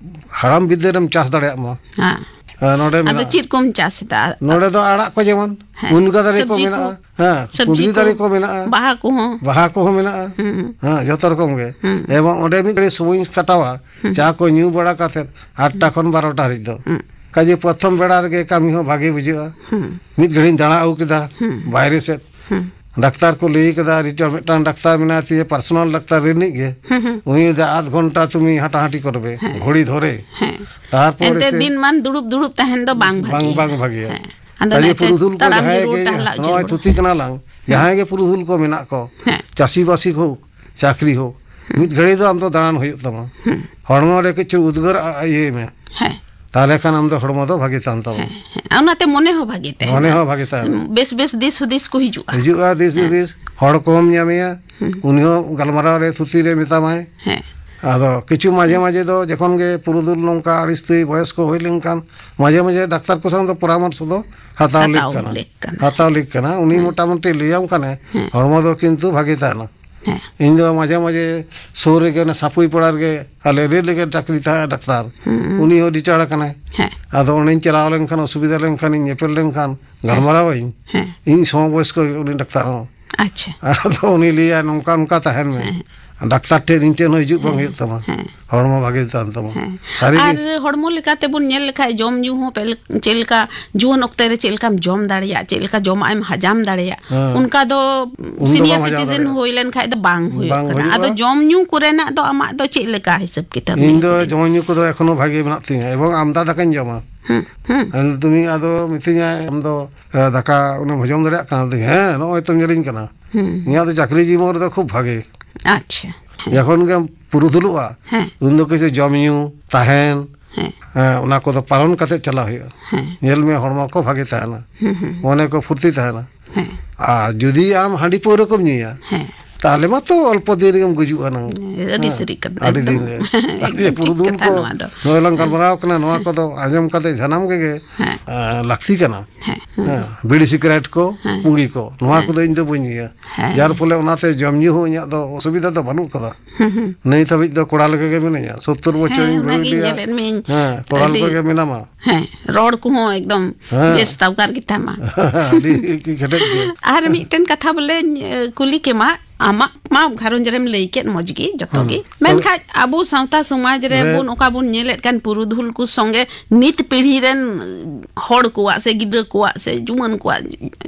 ᱦᱟᱲᱟᱢ ᱵᱤᱫᱟᱹᱞ ᱨᱮᱢ ᱪᱟᱥ ᱫᱟᱲᱮᱭᱟᱜ ᱢᱟ᱾ ᱦᱮᱸ᱾ ᱦᱮᱸ, ᱱᱚᱰᱮ ᱟᱫᱚ ᱢᱮᱱᱟᱜᱼᱟ᱾ ᱪᱮᱫ ᱠᱚᱢ ᱪᱟᱥ ᱮᱫᱟ? ᱱᱚᱰᱮ ᱫᱚ ᱟᱲᱟᱜ ᱠᱚ ᱡᱮᱢᱚᱱ ᱦᱮᱸ᱾ ᱢᱩᱱᱜᱟᱹ ᱫᱟᱨᱮ ᱠᱚ ᱥᱚᱵᱽᱡᱤ ᱠᱚ, ᱢᱮᱱᱟᱜᱼᱟ, ᱦᱮᱸ, ᱥᱚᱵᱽᱡᱤ ᱠᱩᱸᱫᱽᱨᱤ ᱠᱚ, ᱫᱟᱨᱮ ᱠᱚ ᱢᱮᱱᱟᱜᱼᱟ, ᱵᱟᱦᱟ ᱠᱚᱦᱚᱸ᱾ ᱵᱟᱦᱟ ᱠᱚᱦᱚᱸ ᱢᱮᱱᱟᱜᱼᱟ᱾ ᱦᱩᱸ᱾ ᱦᱮᱸ, ᱡᱚᱛᱚ ᱨᱚᱠᱚᱢ ᱜᱮ᱾ ᱦᱩᱸ᱾ ᱮᱵᱚᱝ ᱚᱸᱰᱮ ᱢᱤᱫ ᱜᱷᱟᱹᱲᱤᱡ ᱥᱚᱢᱚᱭᱤᱧ ᱠᱟᱴᱟᱣᱟ, ᱦᱩᱸ᱾ ᱪᱟ ᱠᱚ ᱧᱩ ᱵᱟᱲᱟ ᱠᱟᱛᱮ ᱟᱴᱴᱟ ᱦᱩᱸ᱾ ᱠᱷᱚᱱ ᱵᱟᱨᱚᱴᱟ ᱦᱟᱹᱨᱤᱡ ᱫᱚ᱾ ᱦᱩᱸ᱾ ᱠᱟᱡᱮ ᱯᱨᱚᱛᱷᱚᱢ ᱵᱮᱲᱟ ᱨᱮᱜᱮ ᱠᱟᱹᱢᱤ ᱦᱚᱸ ᱵᱷᱟᱜᱮ ᱵᱩᱡᱷᱟᱹᱜᱼᱟ᱾ ᱦᱩᱸ᱾ ᱢᱤᱫ ᱜᱷᱟᱹᱲᱤᱡ ᱤᱧ ᱫᱟᱬᱟ ᱟᱹᱜᱩ ᱠᱮᱫᱟ ᱦᱩᱸ᱾ ᱵᱟᱭᱨᱮ ᱥᱮᱫ᱾ ᱦᱩᱸ᱾ ᱰᱟᱠᱛᱟᱨ ᱠᱚ ᱞᱟᱹᱭ ᱠᱟᱫᱟ, ᱟᱨ ᱢᱤᱫᱴᱟᱝ ᱰᱟᱠᱛᱟᱨ ᱢᱮᱱᱟᱭ ᱛᱤᱧᱟᱹ, ᱯᱟᱨᱥᱚᱱᱟᱞ ᱰᱟᱠᱛᱟᱨ ᱨᱤᱱᱤᱡ ᱜᱮ᱾ ᱦᱩᱸ, ᱦᱩᱸ᱾ ᱩᱱᱤ ᱞᱟᱹᱭᱫᱟ, "ᱟᱫᱷ ᱜᱷᱚᱱᱴᱟ ᱛᱩᱢᱤ ᱦᱟᱴᱟᱦᱟᱴᱤ ᱠᱚᱨᱵᱮ, ᱦᱮᱸ᱾ ᱜᱷᱚᱲᱤ ᱫᱷᱚᱨᱮ।" ᱦᱮᱸ᱾ ᱛᱟᱨᱯᱚᱨᱮ ᱮᱱᱛᱮ ᱥᱮ ᱫᱤᱱ ᱢᱟᱱ ᱫᱩᱲᱩᱵ ᱫᱩᱲᱩᱵ ᱛᱟᱦᱮᱱ ᱫᱚ ᱵᱟᱝ ᱵᱟᱝ, ᱵᱷᱟᱜᱮᱭᱟ᱾ ᱵᱟᱝ ᱵᱷᱟᱜᱮᱭᱟ᱾ ᱦᱮᱸ᱾ ᱟᱫᱚ ᱠᱟᱡᱮ ᱚᱱᱟᱛᱮ ᱯᱩᱨᱩᱫᱷᱩᱞ ᱠᱚ ᱛᱟᱲᱟᱢ ᱡᱟᱦᱟᱸᱭ ᱡᱟᱹᱨᱩᱲ ᱜᱮ, ᱴᱟᱦᱞᱟᱜ ᱱᱚᱜᱼᱚᱭ ᱡᱟᱹᱨᱩᱲ᱾ ᱛᱷᱩᱛᱤ ᱠᱟᱱᱟ ᱞᱟᱝ, ᱦᱮᱸ᱾ ᱡᱟᱦᱟᱸᱭ ᱜᱮ ᱯᱩᱨᱩᱫᱷᱩᱞ ᱠᱚ ᱢᱮᱱᱟᱜ ᱠᱚ, ᱦᱮᱸ᱾ ᱪᱟᱹᱥᱤᱵᱟᱹᱥᱤ ᱠᱚ, ᱪᱟᱹᱠᱨᱤ ᱦᱚᱸ, ᱦᱩᱸ᱾ ᱢᱤᱫ ᱜᱷᱟᱹᱲᱤ ᱫᱚ ᱟᱢ ᱫᱚ ᱫᱟᱬᱟᱱ ᱦᱩᱭᱩᱜ ᱛᱟᱢᱟ᱾ ᱦᱩᱸ᱾ ᱦᱚᱲᱢᱚ ᱨᱮ ᱠᱤᱪᱷᱩ ᱩᱫᱽᱜᱟᱹᱨ ᱟ-, ᱤᱭᱟᱹᱭ ᱢᱮ᱾ ᱦᱮᱸ᱾ ᱛᱟᱦᱚᱞᱮ ᱠᱷᱟᱱ ᱟᱢ ᱫᱚ ᱦᱚᱲᱢᱚ ᱫᱚ ᱵᱷᱟᱜᱮ ᱛᱟᱦᱮᱱ ᱛᱟᱢᱟ᱾ ᱦᱮᱸ, ᱦᱮᱸ᱾ ᱚᱱᱟᱛᱮ ᱢᱚᱱᱮ ᱦᱚᱸ ᱵᱷᱟᱜᱮ ᱛᱟᱦᱮᱱᱟ᱾ ᱢᱚᱱᱮ ᱦᱚᱸ ᱵᱷᱟᱜᱮ ᱛᱟᱦᱮᱱᱟ᱾ ᱵᱮᱥ ᱵᱮᱥ ᱫᱤᱥ ᱦᱩᱫᱤᱥ ᱠᱚ ᱦᱤᱡᱩᱜᱼᱟ᱾ ᱦᱤᱡᱩᱜᱼᱟ ᱫᱤᱥ ᱦᱮᱸ᱾ ᱦᱩᱫᱤᱥ, ᱦᱚᱲ ᱠᱚᱦᱚᱸᱢ ᱧᱟᱢᱮᱭᱟ, ᱦᱩᱸ᱾ ᱩᱱᱤ ᱦᱚᱸ ᱜᱟᱞᱢᱟᱨᱟᱣ ᱨᱮ ᱛᱷᱩᱛᱤ ᱨᱮ ᱢᱮᱛᱟᱢᱟᱭ᱾ ᱦᱮᱸ᱾ ᱟᱫᱚ ᱠᱤᱪᱷᱩ ᱢᱟᱡᱷᱮ ᱢᱟᱡᱷᱮ ᱫᱚ ᱡᱚᱠᱷᱚᱱ ᱜᱮ ᱯᱩᱨᱩᱫᱷᱩᱞ ᱱᱚᱝᱠᱟ ᱟᱹᱲᱤᱥ ᱛᱮ ᱵᱚᱭᱚᱥ ᱠᱚ ᱦᱩᱭ ᱞᱮᱱᱠᱷᱟᱱ ᱢᱟᱡᱷᱮ ᱢᱟᱡᱷᱮ ᱰᱟᱠᱛᱟᱨ ᱠᱚ ᱥᱟᱶ ᱫᱚ ᱯᱚᱨᱟᱢᱚᱨᱥᱚ ᱫᱚ ᱦᱟᱛᱟᱣ ᱞᱮᱠ ᱦᱟᱛᱟᱣ ᱠᱟᱱᱟ᱾ ᱞᱮᱠ ᱠᱟᱱᱟ᱾ ᱦᱟᱛᱟᱣ ᱞᱮᱠ ᱠᱟᱱᱟ᱾ ᱩᱱᱤ ᱦᱮᱸ᱾ ᱢᱚᱴᱟᱢᱩᱴᱤ ᱞᱟᱹᱭᱟᱢ ᱠᱟᱱᱟᱭ, ᱦᱮᱸ᱾ ᱦᱚᱲᱢᱚ ᱫᱚ ᱠᱤᱱᱛᱩ ᱵᱷᱟᱜᱮ ᱛᱟᱦᱮᱱᱟ᱾ ᱦᱮᱸ᱾ ᱤᱧ ᱫᱚ ᱢᱟᱡᱷᱮ ᱢᱟᱡᱷᱮ ᱥᱩᱨ ᱨᱮᱜᱮ ᱚᱱᱟ ᱥᱟᱹᱯᱩᱭ ᱯᱟᱲᱟ ᱨᱮᱜᱮ ᱟᱞᱮ ᱨᱮᱞ ᱨᱮᱜᱮ ᱪᱟᱹᱠᱨᱤ ᱛᱟᱦᱮᱸ ᱰᱟᱠᱛᱟᱨ᱾ ᱦᱩᱸ᱾ ᱩᱱᱤ ᱦᱚᱸ ᱨᱤᱴᱟᱭᱟᱨ ᱟᱠᱟᱱᱟᱭ᱾ ᱦᱮᱸ᱾ ᱟᱫᱚ ᱚᱸᱰᱮᱧ ᱪᱟᱞᱟᱣ ᱞᱮᱱᱠᱷᱟᱱ ᱚᱥᱩᱵᱤᱫᱷᱟ ᱞᱮᱱᱠᱷᱟᱱ ᱤᱧ ᱧᱮᱯᱮᱞ ᱞᱮᱱᱠᱷᱟᱱ ᱦᱮᱸ᱾ ᱜᱟᱞᱢᱟᱨᱟᱣ ᱟᱹᱧ᱾ ᱦᱮᱸ᱾ ᱤᱧ ᱥᱚᱢᱚᱵᱚᱭᱚᱥᱠᱚ ᱜᱮ ᱩᱱᱤ ᱰᱟᱠᱛᱟᱨ ᱦᱚᱸ᱾ ᱟᱪᱪᱷᱟ᱾ ᱟᱫᱚ ᱩᱱᱤ ᱞᱟᱹᱭᱟ, "ᱱᱚᱝᱠᱟ ᱱᱚᱝᱠᱟ ᱛᱟᱦᱮᱱ ᱢᱮ᱾ ᱦᱮᱸ᱾ ᱰᱟᱠᱛᱟᱨ ᱴᱷᱮᱱ ᱤᱧ ᱴᱷᱮᱱ ᱦᱚᱸ ᱦᱤᱡᱩᱜ ᱵᱟᱝ ᱦᱮᱸ᱾ ᱦᱩᱭᱩᱜ ᱛᱟᱢᱟ᱾ ᱦᱮᱸ᱾ ᱦᱚᱲᱢᱚ ᱵᱷᱟᱜᱮ ᱛᱟᱦᱮᱱ ᱛᱟᱢᱟ᱾" ᱦᱮᱸ᱾ ᱥᱟᱹᱨᱤ ᱟᱨ ᱜᱮ᱾ ᱦᱚᱲᱢᱚ ᱞᱮᱠᱟ ᱛᱮᱵᱚᱱ ᱧᱮᱞ ᱞᱮᱠᱷᱟᱡ ᱡᱚᱢ ᱧᱩ ᱦᱚᱸ ᱯᱮ-, ᱪᱮᱫ ᱞᱮᱠᱟ ᱡᱩᱣᱟᱹᱱ ᱚᱠᱛᱮ ᱨᱮ ᱪᱮᱫ ᱞᱮᱠᱟᱢ ᱡᱚᱢ ᱫᱟᱲᱮᱭᱟᱜ, ᱪᱮᱫ ᱞᱮᱠᱟ ᱡᱚᱢᱟᱜ ᱮᱢ ᱦᱟᱡᱟᱢ ᱫᱟᱲᱮᱭᱟᱜ, ᱦᱮᱸ᱾ ᱚᱱᱠᱟ ᱫᱚ ᱩᱱ ᱫᱚ ᱥᱤᱱᱤᱭᱟᱨ ᱵᱟᱝ ᱦᱟᱡᱟᱢ ᱥᱤᱴᱤᱡᱮᱱ ᱫᱟᱲᱮᱭᱟᱜᱼᱟ᱾ ᱦᱩᱭ ᱞᱮᱱ ᱠᱷᱟᱡ ᱫᱚ ᱵᱟᱝ ᱦᱩᱭᱩᱜ ᱵᱟᱝ ᱠᱟᱱᱟ᱾ ᱦᱩᱭᱩᱜᱼᱟ᱾ ᱟᱫᱚ ᱡᱚᱢ ᱧᱩ ᱠᱚᱨᱮᱱᱟᱜ ᱫᱚ ᱟᱢᱟᱜ ᱫᱚ ᱪᱮᱫ ᱞᱮᱠᱟ ᱦᱤᱥᱟᱹᱵ ᱠᱤᱛᱟᱹᱵ ᱤᱧ ᱢᱮᱱᱟᱜ ᱫᱚ ᱛᱟᱢᱟ? ᱡᱚᱢ ᱧᱩ ᱠᱚᱫᱚ ᱮᱠᱷᱚᱱᱳ ᱵᱷᱟᱜᱮ ᱢᱮᱱᱟᱜ ᱛᱤᱧᱟᱹ ᱮᱵᱚᱝ ᱟᱢᱫᱟ ᱫᱟᱠᱟᱧ ᱡᱚᱢᱟ᱾ ᱦᱩᱸ, ᱦᱩᱸ᱾ ᱟᱫᱚ ᱛᱩᱢᱤ ᱟᱫᱚ ᱢᱤᱛᱟᱹᱧᱟ, "ᱟᱢ ᱫᱚ, ᱮ, ᱫᱟᱠᱟ ᱩᱱᱟᱹᱜ ᱦᱚᱡᱚᱢ ᱫᱟᱲᱮᱭᱟᱜ ᱠᱟᱱᱟ?" ᱟᱫᱚᱧ, "ᱦᱮᱸ, ᱱᱚᱜᱼᱚᱭ ᱛᱚᱢ ᱧᱮᱞᱤᱧ ᱠᱟᱱᱟ᱾" ᱦᱩᱸ᱾ ᱤᱧᱟᱹᱜ ᱫᱚ ᱪᱟᱹᱠᱨᱤ ᱡᱤᱵᱚᱱ ᱨᱮᱫᱚ ᱠᱷᱩᱵ ᱵᱷᱟᱜᱮ᱾ ᱟᱪᱪᱷᱟ᱾ ᱡᱚᱠᱷᱚᱱ ᱜᱮᱢ ᱯᱩᱨᱩᱫᱷᱩᱞᱚᱜᱼᱟ, ᱦᱮᱸ᱾ ᱩᱱ ᱫᱚ ᱠᱤᱪᱷᱩ ᱡᱚᱢ ᱧᱩ, ᱛᱟᱦᱮᱱ, ᱦᱮᱸ᱾ ᱦᱮᱸ, ᱚᱱᱟ ᱠᱚᱫᱚ ᱯᱟᱞᱚᱱ ᱠᱟᱛᱮ ᱪᱟᱞᱟᱣ ᱦᱩᱭᱩᱜᱼᱟ᱾ ᱦᱮᱸ᱾ ᱧᱮᱞ ᱢᱮ, ᱦᱚᱲᱢᱚ ᱠᱚ ᱵᱷᱟᱜᱮ ᱛᱟᱦᱮᱱᱟ, ᱦᱩᱸ, ᱦᱩᱸ᱾ ᱢᱚᱱᱮ ᱠᱚ ᱯᱷᱩᱨᱛᱤ ᱛᱟᱦᱮᱱᱟ᱾ ᱦᱮᱸ᱾ ᱟᱨ ᱡᱩᱫᱤ ᱟᱢ ᱦᱟᱺᱰᱤ ᱯᱟᱹᱣᱨᱟᱹ ᱠᱚᱢ ᱧᱩᱭᱟ, ᱦᱮᱸ᱾ ᱛᱟᱦᱚᱞᱮ ᱢᱟᱛᱚ ᱚᱞᱯᱚ ᱫᱤᱱ ᱨᱮᱜᱮᱢ ᱜᱩᱡᱩᱜᱼᱟ ᱱᱟᱝ᱾ ᱦᱮᱸ, ᱟᱹᱰᱤ ᱦᱮᱸ, ᱥᱟᱹᱨᱤ ᱠᱟᱛᱷᱟ, ᱟᱹᱰᱤ ᱮᱠᱫᱚᱢ᱾ ᱫᱤᱱ ᱨᱮ᱾ ᱮᱠᱫᱚᱢ ᱴᱷᱤᱠ ᱯᱩᱨᱩᱫᱷᱩᱞ ᱠᱟᱛᱷᱟ ᱠᱚ ᱱᱚᱣᱟ ᱫᱚ᱾ ᱱᱚᱜᱼᱚᱭ ᱞᱟᱝ ᱦᱮᱸ᱾ ᱜᱟᱞᱢᱟᱨᱟᱣ ᱠᱟᱱᱟ, ᱱᱚᱣᱟ ᱠᱚᱫᱚ ᱟᱸᱡᱚᱢ ᱠᱟᱛᱮ ᱥᱟᱱᱟᱢ ᱜᱮ, ᱦᱮᱸ᱾ ᱟᱸ, ᱞᱟᱹᱠᱛᱤ ᱠᱟᱱᱟ᱾ ᱦᱮᱸ᱾ ᱦᱮᱸ, ᱵᱤᱲᱤ ᱥᱤᱜᱟᱨᱮᱴ ᱠᱚ, ᱦᱮᱸ᱾ ᱯᱩᱸᱜᱤ ᱠᱚ, ᱱᱚᱣᱟ ᱦᱮᱸ᱾ ᱠᱚᱫᱚ ᱤᱧ ᱫᱚ ᱵᱟᱹᱧ ᱧᱩᱭᱟ᱾ ᱦᱮᱸ᱾ ᱡᱟᱨ ᱯᱷᱚᱞᱮ ᱚᱱᱟᱛᱮ ᱡᱚᱢ ᱧᱩ ᱦᱚᱸ ᱤᱧᱟᱹᱜ ᱫᱚ ᱚᱥᱩᱵᱤᱫᱷᱟ ᱫᱚ ᱵᱟᱹᱱᱩᱜ ᱠᱟᱫᱟ᱾ ᱦᱩᱸ, ᱦᱩᱸ᱾ ᱱᱤᱛ ᱦᱟᱹᱵᱤᱡ ᱫᱚ ᱠᱚᱲᱟ ᱞᱮᱠᱟ ᱜᱮ ᱢᱤᱱᱟᱹᱧᱟ᱾ ᱥᱚᱛᱛᱚᱨ ᱵᱚᱪᱷᱚᱨ ᱦᱮᱸ, ᱤᱧ ᱚᱱᱟᱜᱤᱧ ᱵᱷᱟᱹᱜᱤ ᱜᱮᱭᱟ᱾ ᱧᱮᱞᱮᱫ ᱢᱤᱭᱟᱹᱧ᱾ ᱦᱮᱸ, ᱠᱚᱲᱟ ᱟᱹᱰᱤ ᱞᱮᱠᱟ ᱜᱮ ᱢᱮᱱᱟᱢᱟ᱾ ᱦᱮᱸ, ᱨᱚᱲ ᱠᱚᱦᱚᱸ ᱮᱠᱫᱚᱢ ᱦᱮᱸ᱾ ᱵᱮᱥ ᱛᱟᱵᱠᱟᱨ ᱜᱮᱛᱟᱢᱟ᱾ ᱟᱹᱰᱤ ᱠᱮᱴᱮᱡ ᱜᱮ᱾ ᱟᱨ ᱢᱤᱫᱴᱮᱱ ᱠᱟᱛᱷᱟ ᱵᱚᱞᱮᱧ, ᱮ, ᱠᱩᱞᱤ ᱠᱮᱢᱟ, ᱟᱢᱟᱜ ᱢᱟ ᱜᱷᱟᱨᱚᱸᱡᱽ ᱨᱮᱢ ᱞᱟᱹᱭ ᱠᱮᱫ ᱢᱚᱡᱽ ᱜᱮ, ᱡᱚᱛᱚ ᱦᱮᱸ᱾ ᱜᱮ᱾ ᱛᱚ ᱢᱮᱱᱠᱷᱟᱡ ᱟᱵᱚ ᱥᱟᱶᱛᱟ ᱥᱚᱢᱟᱡᱽ ᱨᱮ ᱨᱮ ᱵᱚᱱ, ᱚᱠᱟ ᱵᱚᱱ ᱧᱮᱞᱮᱫ ᱠᱟᱱ ᱯᱩᱨᱩᱫᱷᱩᱞ ᱠᱚ ᱥᱚᱸᱜᱮ ᱱᱤᱛ ᱯᱤᱲᱦᱤ ᱨᱮᱱ ᱦᱚᱲ ᱠᱚᱣᱟᱜ ᱥᱮ ᱜᱤᱫᱽᱨᱟᱹ ᱠᱚᱣᱟᱜ ᱥᱮ ᱡᱩᱣᱟᱹᱱ ᱠᱚᱣᱟᱜ,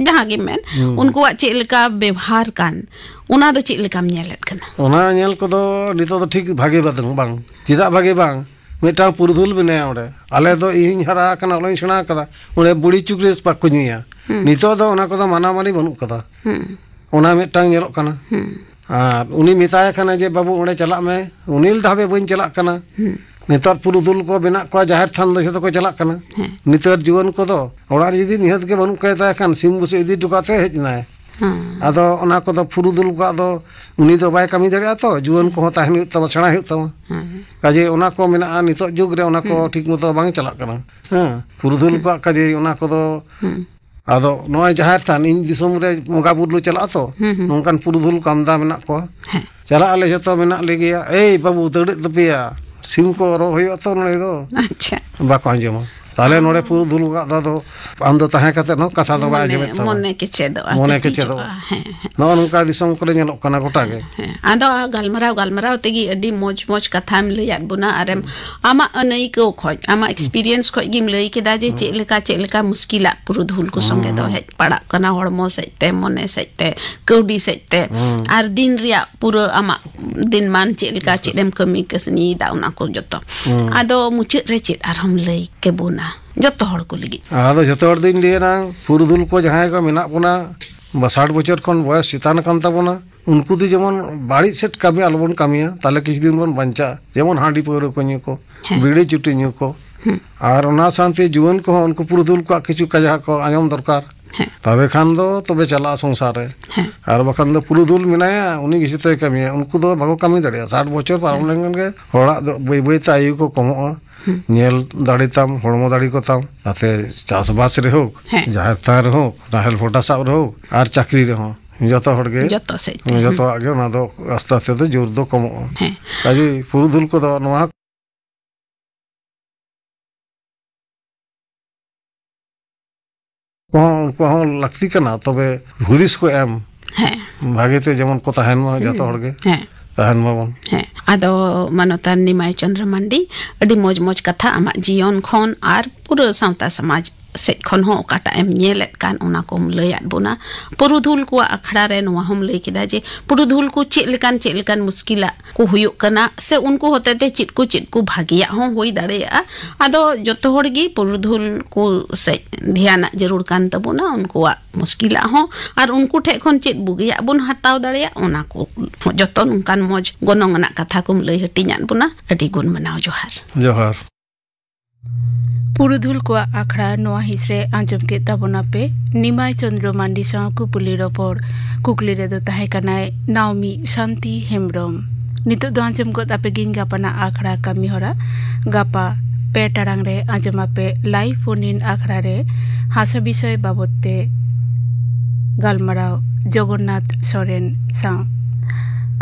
ᱡᱟᱦᱟᱸ ᱜᱮ ᱢᱮᱱ, ᱦᱩᱸ᱾ ᱩᱱᱠᱩᱣᱟᱜ ᱪᱮᱫ ᱞᱮᱠᱟ ᱵᱮᱵᱷᱟᱨ ᱠᱟᱱ, ᱚᱱᱟ ᱫᱚ ᱪᱮᱫ ᱞᱮᱠᱟᱢ ᱧᱮᱞᱮᱫ ᱠᱟᱱᱟ? ᱚᱱᱟ ᱧᱮᱞ ᱠᱚᱫᱚ ᱱᱤᱛᱚᱜ ᱫᱚ ᱴᱷᱤᱠ ᱵᱷᱟᱜᱮ ᱵᱟᱝ, ᱵᱟᱝ᱾ ᱪᱮᱫᱟᱜ ᱵᱷᱟᱜᱮ ᱵᱟᱝ? ᱢᱤᱫᱴᱟᱝ ᱯᱩᱨᱩᱫᱷᱩᱞ ᱢᱮᱱᱟᱭᱟ ᱚᱸᱰᱮ᱾ ᱟᱞᱮ ᱫᱚ, ᱤᱧ ᱦᱚᱧ ᱦᱟᱨᱟ ᱟᱠᱟᱱᱟ, ᱚᱞᱚᱜ ᱤᱧ ᱥᱮᱬᱟ ᱟᱠᱟᱫᱟ᱾ ᱚᱸᱰᱮ ᱵᱩᱲᱤ ᱪᱩᱠᱨᱤ ᱵᱟᱠᱚ ᱧᱩᱭᱟ᱾ ᱦᱩᱸ᱾ ᱱᱤᱛᱚᱜ ᱫᱚ ᱚᱱᱟ ᱠᱚᱫᱚ ᱢᱟᱱᱟ ᱢᱟᱹᱱᱤ ᱵᱟᱹᱱᱩᱜ ᱠᱟᱫᱟ᱾ ᱦᱩᱸ᱾ ᱚᱱᱟ ᱢᱤᱫᱴᱟᱝ ᱧᱮᱞᱚᱜ ᱠᱟᱱᱟ᱾ ᱦᱩᱸ᱾ ᱟᱨ ᱩᱱᱤ ᱢᱮᱛᱟᱭ ᱠᱟᱱᱟ ᱡᱮ, "ᱵᱟᱹᱵᱩ, ᱚᱸᱰᱮ ᱪᱟᱞᱟᱜ ᱢᱮ", ᱩᱱᱤ ᱞᱟᱹᱭᱫᱟ, "ᱦᱟᱯᱮ, ᱵᱟᱹᱧ ᱪᱟᱞᱟᱜ ᱠᱟᱱᱟ᱾" ᱦᱩᱸ᱾ ᱱᱮᱛᱟᱨ ᱯᱩᱨᱩᱫᱷᱩᱞ ᱠᱚ ᱢᱮᱱᱟᱜ ᱠᱚᱣᱟ, ᱡᱟᱦᱮᱨ ᱛᱷᱟᱱ ᱫᱚ ᱡᱷᱚᱛᱚ ᱠᱚ ᱪᱟᱞᱟᱜ ᱠᱟᱱᱟ᱾ ᱦᱮᱸ᱾ ᱱᱮᱛᱟᱨ ᱡᱩᱣᱟᱹᱱ ᱠᱚᱫᱚ ᱚᱲᱟᱜ ᱨᱮ ᱡᱩᱫᱤ ᱱᱤᱦᱟᱹᱛ ᱜᱮ ᱵᱟᱹᱱᱩᱜ ᱠᱟᱭ ᱛᱟᱭ ᱠᱷᱟᱱ, ᱥᱤᱢ ᱵᱩᱥᱟᱹᱜ ᱤᱫᱤ ᱦᱚᱴᱚ ᱠᱟᱛᱮ ᱦᱮᱡ ᱮᱱᱟᱭ᱾ ᱦᱮᱸ᱾ ᱟᱫᱚ ᱚᱱᱟ ᱠᱚᱫᱚ ᱯᱩᱨᱩᱫᱷᱩᱞ ᱠᱚᱣᱟᱜ ᱫᱚ, ᱩᱱᱤ ᱫᱚ ᱵᱟᱭ ᱠᱟᱹᱢᱤ ᱫᱟᱲᱮᱭᱟᱜᱼᱟ ᱛᱚ, ᱡᱩᱣᱟᱹᱱ ᱦᱩᱸ᱾ ᱠᱚᱦᱚᱸ ᱛᱟᱦᱮᱱ ᱦᱩᱭᱩᱜ ᱛᱟᱢᱟ, ᱥᱮᱬᱟ ᱦᱩᱭᱩᱜ ᱛᱟᱢᱟ᱾ ᱦᱩᱸ᱾ ᱠᱟᱡᱮ ᱚᱱᱟ ᱠᱚ ᱢᱮᱱᱟᱜᱼᱟ, ᱱᱤᱛᱚᱜ ᱡᱩᱜᱽ ᱨᱮ ᱚᱱᱟ ᱠᱚ ᱦᱩᱸ᱾ ᱴᱷᱤᱠ ᱢᱚᱛᱚ ᱵᱟᱝ ᱪᱟᱞᱟᱜ ᱠᱟᱱᱟ᱾ ᱦᱮᱸ, ᱯᱩᱨᱩᱫᱷᱩᱞ ᱦᱩᱸ᱾ ᱠᱚᱣᱟᱜ ᱠᱟᱡᱮ ᱚᱱᱟ ᱠᱚᱫᱚ ᱦᱩᱸ᱾ ᱟᱫᱚ ᱱᱚᱜᱼᱚᱭ ᱡᱟᱦᱮᱨ ᱛᱷᱟᱱ, ᱤᱧ ᱫᱤᱥᱚᱢ ᱨᱮ ᱵᱚᱸᱜᱟ ᱵᱩᱨᱩ ᱞᱮ ᱪᱟᱞᱟᱜᱼᱟ ᱛᱚ, ᱦᱩᱸ, ᱦᱩᱸ᱾ ᱱᱚᱝᱠᱟᱱ ᱯᱩᱨᱩᱫᱷᱩᱞ ᱠᱚ ᱟᱢᱫᱟ ᱢᱮᱱᱟᱜ ᱠᱚᱣᱟ᱾ ᱦᱮᱸ᱾ ᱪᱟᱞᱟᱜ ᱟᱞᱮ, ᱡᱷᱚᱛᱚ ᱢᱮᱱᱟᱜ ᱞᱮᱜᱮᱭᱟ᱾ "ᱮᱭ ᱵᱟᱹᱵᱩ, ᱫᱟᱹᱲᱮᱫ ᱛᱟᱯᱮᱭᱟ, ᱥᱤᱢ ᱠᱚ ᱨᱚ ᱦᱩᱭᱩᱜᱼᱟ ᱛᱚ ᱱᱚᱰᱮ ᱫᱚ᱾" ᱟᱪᱪᱷᱟ᱾ ᱵᱟᱠᱚ ᱟᱸᱡᱚᱢᱟ᱾ ᱛᱟᱦᱞᱮ ᱱᱚᱰᱮ ᱯᱩᱨᱩᱫᱷᱩᱞ ᱠᱚᱣᱟᱜ ᱫᱚ ᱟᱫᱚ, ᱟᱢ ᱫᱚ ᱛᱟᱦᱮᱸ ᱠᱟᱛᱮ ᱦᱚᱸ ᱠᱟᱛᱷᱟ ᱫᱚ ᱵᱟᱭ ᱢᱚᱱᱮ, ᱟᱸᱡᱚᱢᱮᱫ ᱛᱟᱢᱟ᱾ ᱢᱚᱱᱮ ᱠᱮᱪᱮᱫᱚᱜᱼᱟ, ᱢᱚᱱᱮ ᱠᱮᱪᱮᱫᱚᱜᱼᱟ᱾ ᱠᱮᱴᱮᱡᱚᱜᱼᱟ᱾ ᱦᱮᱸ, ᱦᱮᱸ᱾ ᱱᱚᱜᱼᱚ ᱱᱚᱝᱠᱟ ᱫᱤᱥᱚᱢ ᱠᱚᱨᱮ ᱧᱮᱞᱚᱜ ᱠᱟᱱᱟ ᱜᱚᱴᱟ ᱜᱮ᱾ ᱦᱮᱸ, ᱟᱫᱚ ᱜᱟᱞᱢᱟᱨᱟᱣ, ᱜᱟᱞᱢᱟᱨᱟᱣ ᱛᱮᱜᱮ ᱟᱹᱰᱤ ᱢᱚᱡᱽ, ᱢᱚᱡᱽ ᱠᱟᱛᱷᱟᱢ ᱞᱟᱹᱭᱟᱫ ᱵᱚᱱᱟ, ᱟᱨᱮᱢ, ᱟᱢᱟᱜ ᱟᱹᱱᱟᱹᱭᱠᱟᱹᱣ ᱠᱷᱚᱡ, ᱟᱢᱟᱜ experience ᱠᱷᱚᱡ ᱜᱮᱢ ᱞᱟᱹᱭ ᱠᱮᱫᱟ ᱡᱮ ᱪᱮᱫ ᱞᱮᱠᱟ, ᱪᱮᱫ ᱞᱮᱠᱟ ᱢᱩᱥᱠᱤᱞᱟᱜ ᱯᱩᱨᱩᱫᱷᱩᱞ ᱠᱚ ᱥᱚᱸᱜᱮ ᱫᱚ ᱦᱮᱡ ᱯᱟᱲᱟᱜ ᱠᱟᱱᱟ, ᱦᱚᱲᱢᱚ ᱥᱮᱫ ᱛᱮ, ᱢᱚᱱᱮ ᱥᱮᱫ ᱛᱮ, ᱠᱟᱹᱣᱰᱤ ᱥᱮᱫ ᱛᱮ, ᱦᱩᱸ᱾ ᱟᱨ ᱫᱤᱱ ᱨᱮᱭᱟᱜ ᱯᱩᱨᱟᱹ ᱟᱢᱟᱜ ᱫᱤᱱ ᱢᱟᱱ ᱪᱮᱫ ᱞᱮᱠᱟ, ᱪᱮᱫ ᱮᱢ ᱠᱟᱹᱢᱤ ᱠᱟᱹᱥᱱᱤᱭᱮᱫᱟ, ᱚᱱᱟ ᱠᱚ ᱡᱚᱛᱚ᱾ ᱦᱩᱸ᱾ ᱟᱫᱚ ᱢᱩᱪᱟᱹᱫ ᱨᱮ ᱪᱮᱫ ᱟᱨᱦᱚᱸᱢ ᱞᱟᱹᱭ ᱠᱮᱵᱚᱱᱟ ᱡᱚᱛᱚ ᱦᱚᱲ ᱠᱚ ᱞᱟᱹᱜᱤᱫ? ᱟᱫᱚ ᱡᱚᱛᱚ ᱦᱚᱲ ᱫᱚᱧ ᱞᱟᱹᱭᱟ ᱱᱟᱝ, ᱯᱩᱨᱩᱫᱷᱩᱞ ᱠᱚ ᱡᱟᱦᱟᱸᱭ ᱠᱚ ᱢᱮᱱᱟᱜ ᱵᱚᱱᱟ, ᱵᱟ, ᱥᱟᱴ ᱵᱚᱪᱷᱚᱨ ᱠᱷᱚᱱ ᱵᱚᱭᱚᱥ ᱪᱮᱛᱟᱱ ᱟᱠᱟᱱ ᱛᱟᱵᱚᱱᱟ, ᱩᱱᱠᱩ ᱫᱚ ᱡᱮᱢᱚᱱ ᱵᱟᱹᱲᱤᱡ ᱥᱮᱫ ᱠᱟᱹᱢᱤ ᱟᱞᱚᱵᱚᱱ ᱠᱟᱹᱢᱤᱭᱟ, ᱛᱟᱦᱚᱞᱮ ᱠᱤᱪᱷᱩ ᱫᱤᱱ ᱵᱚᱱ ᱵᱟᱧᱪᱟᱜᱼᱟ᱾ ᱡᱮᱢᱚᱱ ᱦᱟᱺᱰᱤ ᱯᱟᱹᱣᱨᱟᱹ ᱠᱚ ᱧᱩ ᱠᱚ, ᱦᱮᱸ᱾ ᱵᱤᱲᱤ ᱪᱩᱴᱤ ᱧᱩ ᱠᱚ, ᱦᱩᱸ᱾ ᱟᱨ ᱚᱱᱟ ᱥᱟᱶᱛᱮ ᱡᱩᱣᱟᱹᱱ ᱠᱚᱦᱚᱸ ᱩᱱᱠᱩ ᱯᱩᱨᱩᱫᱷᱩᱞ ᱠᱚᱣᱟᱜ ᱠᱤᱪᱷᱩ ᱠᱟᱛᱷᱟ ᱠᱚ ᱟᱸᱡᱚᱢ ᱫᱚᱨᱠᱟᱨ᱾ ᱦᱮᱸ᱾ ᱛᱚᱵᱮ ᱠᱷᱟᱱ ᱫᱚ ᱛᱚᱵᱮ ᱪᱟᱞᱟᱜᱼᱟ ᱥᱚᱝᱥᱟᱨ ᱨᱮ᱾ ᱦᱮᱸ᱾ ᱟᱨ ᱵᱟᱠᱷᱟᱱ ᱫᱚ ᱯᱩᱨᱩᱫᱷᱩᱞ ᱢᱮᱱᱟᱭᱟ, ᱩᱱᱤ ᱜᱮ ᱡᱚᱛᱚᱭ ᱠᱟᱹᱢᱤᱭᱟ᱾ ᱩᱱᱠᱩ ᱫᱚ ᱵᱟᱠᱚ ᱠᱟᱹᱢᱤ ᱫᱟᱲᱮᱭᱟᱜᱼᱟ᱾ ᱥᱟᱴ ᱵᱚᱪᱷᱚᱨ ᱯᱟᱨᱚᱢ ᱦᱮᱸ᱾ ᱞᱮᱱᱠᱷᱟᱱ ᱜᱮ ᱦᱚᱲᱟᱜ ᱫᱚ ᱵᱟᱹᱭ ᱵᱟᱹᱭ ᱛᱮ ᱟᱭᱩ ᱠᱚ ᱠᱚᱢᱚᱜᱼᱟ᱾ ᱦᱩᱸ᱾ ᱧᱮᱞ ᱫᱟᱲᱮ ᱛᱟᱢ, ᱦᱚᱲᱢᱚ ᱫᱟᱲᱮ ᱠᱚ ᱛᱟᱢ, ᱛᱟᱛᱮ ᱪᱟᱥᱵᱟᱥ ᱨᱮ ᱦᱳᱠ, ᱦᱮᱸ᱾ ᱡᱟᱦᱮᱨ ᱛᱷᱟᱱ ᱨᱮ ᱦᱳᱠ, ᱱᱟᱦᱮᱞ ᱯᱷᱚᱴᱟ ᱥᱟᱵ ᱨᱮ ᱦᱳᱠ, ᱟᱨ ᱪᱟᱹᱠᱨᱤ ᱨᱮᱦᱚᱸ ᱡᱚᱛᱚ ᱦᱚᱲ ᱜᱮ, ᱡᱚᱛᱚ ᱥᱮᱫ ᱛᱮ, ᱦᱩᱸ᱾ ᱡᱚᱛᱚᱣᱟᱜ ᱜᱮ ᱚᱱᱟ ᱫᱚ ᱟᱥᱛᱮ ᱟᱥᱛᱮ ᱛᱮ ᱡᱳᱨ ᱫᱚ ᱠᱚᱢᱚᱜᱼᱟ᱾ ᱦᱮᱸ᱾ ᱠᱟᱡᱮ ᱯᱩᱨᱩᱫᱷᱩᱞ ᱠᱚᱫᱚ ᱱᱚᱣᱟ ᱠᱚᱦᱚᱸ, ᱩᱱᱠᱩ ᱦᱚᱸ ᱞᱟᱹᱠᱛᱤ ᱠᱟᱱᱟ, ᱛᱚᱵᱮ ᱦᱩᱫᱤᱥ ᱠᱚ ᱮᱢ᱾ ᱦᱮᱸ᱾ ᱵᱷᱟᱜᱮ ᱛᱮ ᱡᱮᱢᱚᱱ ᱠᱚ ᱛᱟᱦᱮᱱ ᱢᱟ ᱡᱚᱛᱚ ᱦᱩᱸ᱾ ᱦᱚᱲ ᱜᱮ᱾ ᱦᱮᱸ᱾ ᱛᱟᱦᱮᱱ ᱢᱟᱵᱚᱱ᱾ ᱦᱮᱸ᱾ ᱟᱫᱚ ᱢᱟᱱᱚᱛᱟᱱ ᱱᱤᱢᱟᱭ ᱪᱚᱱᱫᱨᱚ ᱢᱟᱱᱰᱤ, ᱟᱹᱰᱤ ᱢᱚᱡᱽ ᱢᱚᱡᱽ ᱠᱟᱛᱷᱟ ᱟᱢᱟᱜ ᱡᱤᱭᱚᱱ ᱠᱷᱚᱱ ᱟᱨ ᱯᱩᱨᱟᱹ ᱥᱟᱶᱛᱟ ᱥᱚᱢᱟᱡᱽ ᱥᱮᱫ ᱠᱷᱚᱱ ᱦᱚᱸ ᱚᱠᱟᱴᱟᱜ ᱮᱢ ᱧᱮᱞᱮᱫ ᱠᱟᱱ, ᱚᱱᱟ ᱠᱚᱢ ᱞᱟᱹᱭᱟᱫ ᱵᱚᱱᱟ᱾ ᱯᱩᱨᱩᱫᱷᱩᱞ ᱠᱚᱣᱟᱜ ᱟᱠᱷᱲᱟ ᱨᱮ ᱱᱚᱣᱟ ᱦᱚᱸᱢ ᱞᱟᱹᱭ ᱠᱮᱫᱟ ᱡᱮ ᱯᱩᱨᱩᱫᱷᱩᱞ ᱠᱚ ᱪᱮᱫ ᱞᱮᱠᱟᱱ, ᱪᱮᱫ ᱞᱮᱠᱟᱱ ᱢᱩᱥᱠᱤᱞᱟᱜ ᱠᱚ ᱦᱩᱭᱩᱜ ᱠᱟᱱᱟ, ᱥᱮ ᱩᱱᱠᱩ ᱦᱚᱛᱮᱛᱮ ᱪᱮᱫ ᱠᱚ, ᱪᱮᱫ ᱠᱚ ᱵᱷᱟᱜᱮᱭᱟᱜ ᱦᱚᱸ ᱦᱩᱭ ᱫᱟᱲᱮᱭᱟᱜᱼᱟ᱾ ᱟᱫᱚ ᱡᱚᱛᱚ ᱦᱚᱲ ᱜᱮ ᱯᱩᱨᱩᱫᱷᱩᱞ ᱠᱚ ᱥᱮᱫ ᱫᱷᱮᱭᱟᱱᱟᱜ ᱡᱟᱹᱨᱩᱲ ᱠᱟᱱ ᱛᱟᱵᱚᱱᱟ, ᱩᱱᱠᱩᱣᱟᱜ ᱢᱩᱥᱠᱤᱞᱟᱜ ᱦᱚᱸ, ᱟᱨ ᱩᱱᱠᱩ ᱴᱷᱮᱡ ᱠᱷᱚᱱ ᱪᱮᱫ ᱵᱩᱜᱤᱭᱟᱜ ᱵᱚᱱ ᱦᱟᱛᱟᱣ ᱫᱟᱲᱮᱭᱟᱜ, ᱚᱱᱟ ᱠᱚ ᱡᱚᱛᱚ ᱱᱚᱝᱠᱟᱱ ᱢᱚᱡᱽ ᱜᱚᱱᱚᱝ ᱟᱱᱟᱜ ᱠᱟᱛᱷᱟ ᱠᱚᱢ ᱞᱟᱹᱭ ᱦᱟᱹᱴᱤᱧᱟᱫ ᱵᱚᱱᱟ᱾ ᱟᱹᱰᱤ ᱜᱩᱱ ᱢᱟᱱᱟᱣ ᱡᱚᱦᱟᱨ᱾ ᱡᱚᱦᱟᱨ᱾ ᱯᱩᱨᱩᱫᱷᱩᱞ ᱠᱚᱣᱟᱜ ᱟᱠᱷᱲᱟ ᱱᱚᱣᱟ ᱦᱤᱸᱥ ᱨᱮ ᱟᱸᱡᱚᱢ ᱠᱮᱫ ᱛᱟᱵᱚᱱᱟᱯᱮ ᱱᱤᱢᱟᱭ ᱪᱚᱸᱫᱽᱨᱚ ᱢᱟᱱᱰᱤ ᱥᱟᱶ ᱠᱩᱯᱩᱞᱤ ᱨᱚᱯᱚᱲ᱾ ᱠᱩᱠᱞᱤ ᱨᱮᱫᱚ ᱛᱟᱦᱮᱸ ᱠᱟᱱᱟᱭ ᱱᱟᱣᱢᱤ ᱥᱟᱱᱛᱤ ᱦᱮᱢᱵᱽᱨᱚᱢ᱾ ᱱᱤᱛᱚᱜ ᱫᱚ ᱟᱸᱡᱚᱢ ᱜᱚᱫ ᱟᱯᱮ ᱜᱤᱧ ᱜᱟᱯᱟᱱᱟᱜ ᱟᱠᱷᱲᱟ ᱠᱟᱹᱢᱤ ᱦᱚᱨᱟ᱾ ᱜᱟᱯᱟ ᱯᱮ ᱴᱟᱲᱟᱝ ᱨᱮ ᱟᱸᱡᱚᱢ ᱟᱯᱮ live phone in ᱟᱠᱷᱲᱟ ᱨᱮ ᱦᱟᱥᱟ ᱵᱤᱥᱚᱭ ᱵᱟᱵᱚᱛ ᱛᱮ ᱜᱟᱞᱢᱟᱨᱟᱣ ᱡᱚᱜᱚᱱᱱᱟᱛᱷ ᱥᱚᱨᱮᱱ ᱥᱟᱶ᱾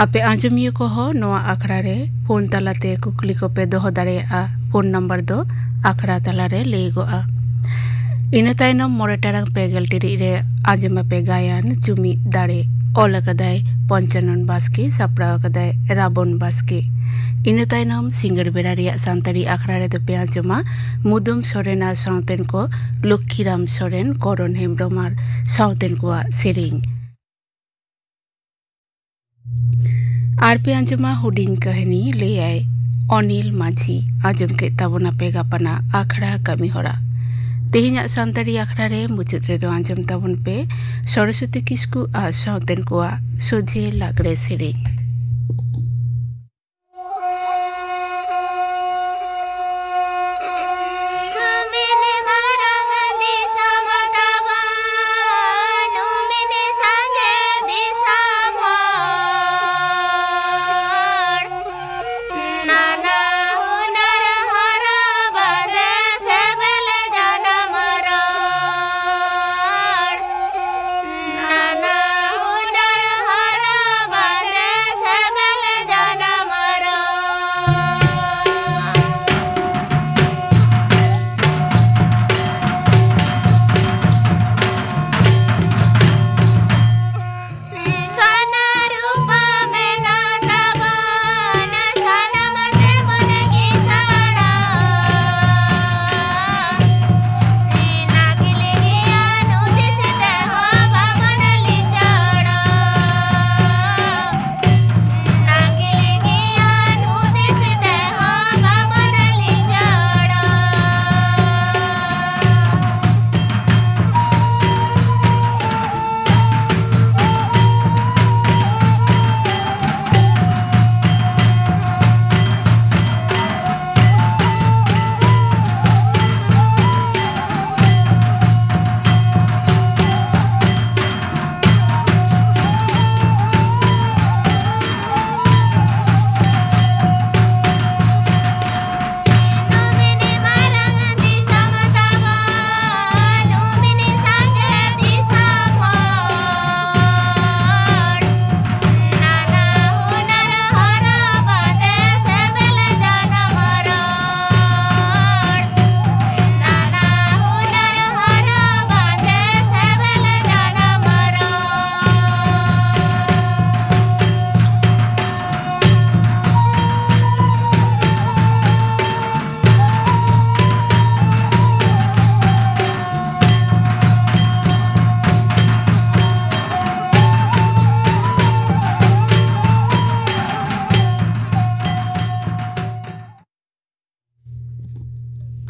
ᱟᱯᱮ ᱟᱸᱡᱚᱢᱤᱭᱟᱹ ᱠᱚᱦᱚᱸ ᱱᱚᱣᱟ ᱟᱠᱷᱲᱟ ᱨᱮ ᱯᱷᱳᱱ ᱛᱟᱞᱟᱛᱮ ᱠᱩᱠᱞᱤ ᱠᱚᱯᱮ ᱫᱚᱦᱚ ᱫᱟᱲᱮᱭᱟᱜᱼᱟ᱾ ᱯᱷᱳᱱ ᱱᱟᱢᱵᱟᱨ ᱫᱚ ᱟᱠᱷᱲᱟ ᱛᱟᱞᱟᱨᱮ ᱞᱟᱹᱭᱚᱜᱚᱜᱼᱟ᱾ ᱤᱱᱟᱹ ᱛᱟᱭᱱᱚᱢ ᱢᱚᱬᱮ ᱴᱟᱲᱟᱝ ᱯᱮ ᱜᱮᱞ ᱴᱤᱲᱤᱡ ᱨᱮ ᱟᱸᱡᱚᱢ ᱟᱯᱮ ᱜᱟᱭᱟᱱ ᱡᱩᱢᱤᱫ ᱫᱟᱲᱮ᱾ ᱚᱞ ᱟᱠᱟᱫᱟᱭ ᱯᱚᱧᱪᱟᱱᱚᱱ ᱵᱟᱥᱠᱮ, ᱥᱟᱯᱲᱟᱣ ᱟᱠᱟᱫᱟᱭ ᱨᱟᱵᱚᱱ ᱵᱟᱥᱠᱮ᱾ ᱤᱱᱟᱹ ᱛᱟᱭᱱᱚᱢ ᱥᱤᱸᱜᱟᱹᱲ ᱵᱮᱲᱟ ᱨᱮᱭᱟᱜ ᱥᱟᱱᱛᱟᱲᱤ ᱟᱠᱷᱲᱟ ᱨᱮᱫᱚ ᱯᱮ ᱟᱸᱡᱚᱢᱟ ᱢᱩᱫᱩᱢ ᱥᱚᱨᱮᱱ ᱟᱨ ᱥᱟᱶᱛᱮᱱ ᱠᱚ ᱞᱚᱠᱠᱷᱤᱨᱟᱢ ᱥᱚᱨᱮᱱ, ᱠᱚᱨᱚᱱ ᱦᱮᱢᱵᱽᱨᱚᱢ ᱟᱨ ᱥᱟᱶᱛᱮᱱ ᱠᱚᱣᱟᱜ ᱥᱮᱨᱮᱧ᱾ ᱟᱨ ᱯᱮ ᱟᱸᱡᱚᱢᱟ ᱦᱩᱰᱤᱧ ᱠᱟᱹᱦᱱᱤ, ᱞᱟᱹᱭᱟᱭ ᱚᱱᱤᱞ ᱢᱟᱹᱡᱷᱤ᱾ ᱟᱸᱡᱚᱢ ᱠᱮᱫ ᱛᱟᱵᱚᱱᱟᱯᱮ ᱜᱟᱯᱟᱱᱟᱜ ᱟᱠᱷᱲᱟ ᱠᱟᱹᱢᱤ ᱦᱚᱨᱟ᱾ ᱛᱮᱦᱮᱧᱟᱜ ᱥᱟᱱᱛᱟᱲᱤ ᱟᱠᱷᱲᱟ ᱨᱮ ᱢᱩᱪᱟᱹᱫ ᱨᱮᱫᱚ ᱟᱸᱡᱚᱢ ᱛᱟᱵᱚᱱ ᱯᱮ ᱥᱚᱨᱚᱥᱚᱛᱤ ᱠᱤᱥᱠᱩ ᱟᱨ ᱥᱟᱶᱛᱮᱱ ᱠᱚᱣᱟᱜ ᱥᱚᱡᱷᱮ ᱞᱟᱜᱽᱲᱮ ᱥᱮᱨᱮᱧ᱾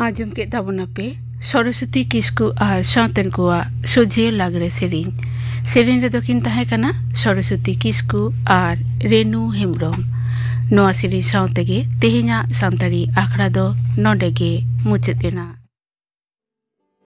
ᱟᱸᱡᱚᱢ ᱠᱮᱫ ᱛᱟᱵᱚᱱᱟᱯᱮ ᱥᱚᱨᱚᱥᱚᱛᱤ ᱠᱤᱥᱠᱩ ᱟᱨ ᱥᱟᱶᱛᱮᱱ ᱠᱚᱣᱟᱜ ᱥᱚᱡᱷᱮ ᱞᱟᱜᱽᱲᱮ ᱥᱮᱨᱮᱧ᱾ ᱥᱮᱨᱮᱧ ᱨᱮᱫᱚ ᱠᱤᱱ ᱛᱟᱦᱮᱸ ᱠᱟᱱᱟ ᱥᱚᱨᱚᱥᱚᱛᱤ ᱠᱤᱥᱠᱩ ᱟᱨ ᱨᱮᱱᱩ ᱦᱮᱢᱵᱽᱨᱚᱢ᱾ ᱱᱚᱣᱟ ᱥᱮᱨᱮᱧ ᱥᱟᱶ ᱛᱮᱜᱮ ᱛᱮᱦᱮᱧᱟᱜ ᱥᱟᱱᱛᱟᱲᱤ ᱟᱠᱷᱲᱟ ᱫᱚ ᱱᱚᱰᱮ ᱜᱮ ᱢᱩᱪᱟᱹᱫ ᱮᱱᱟ᱾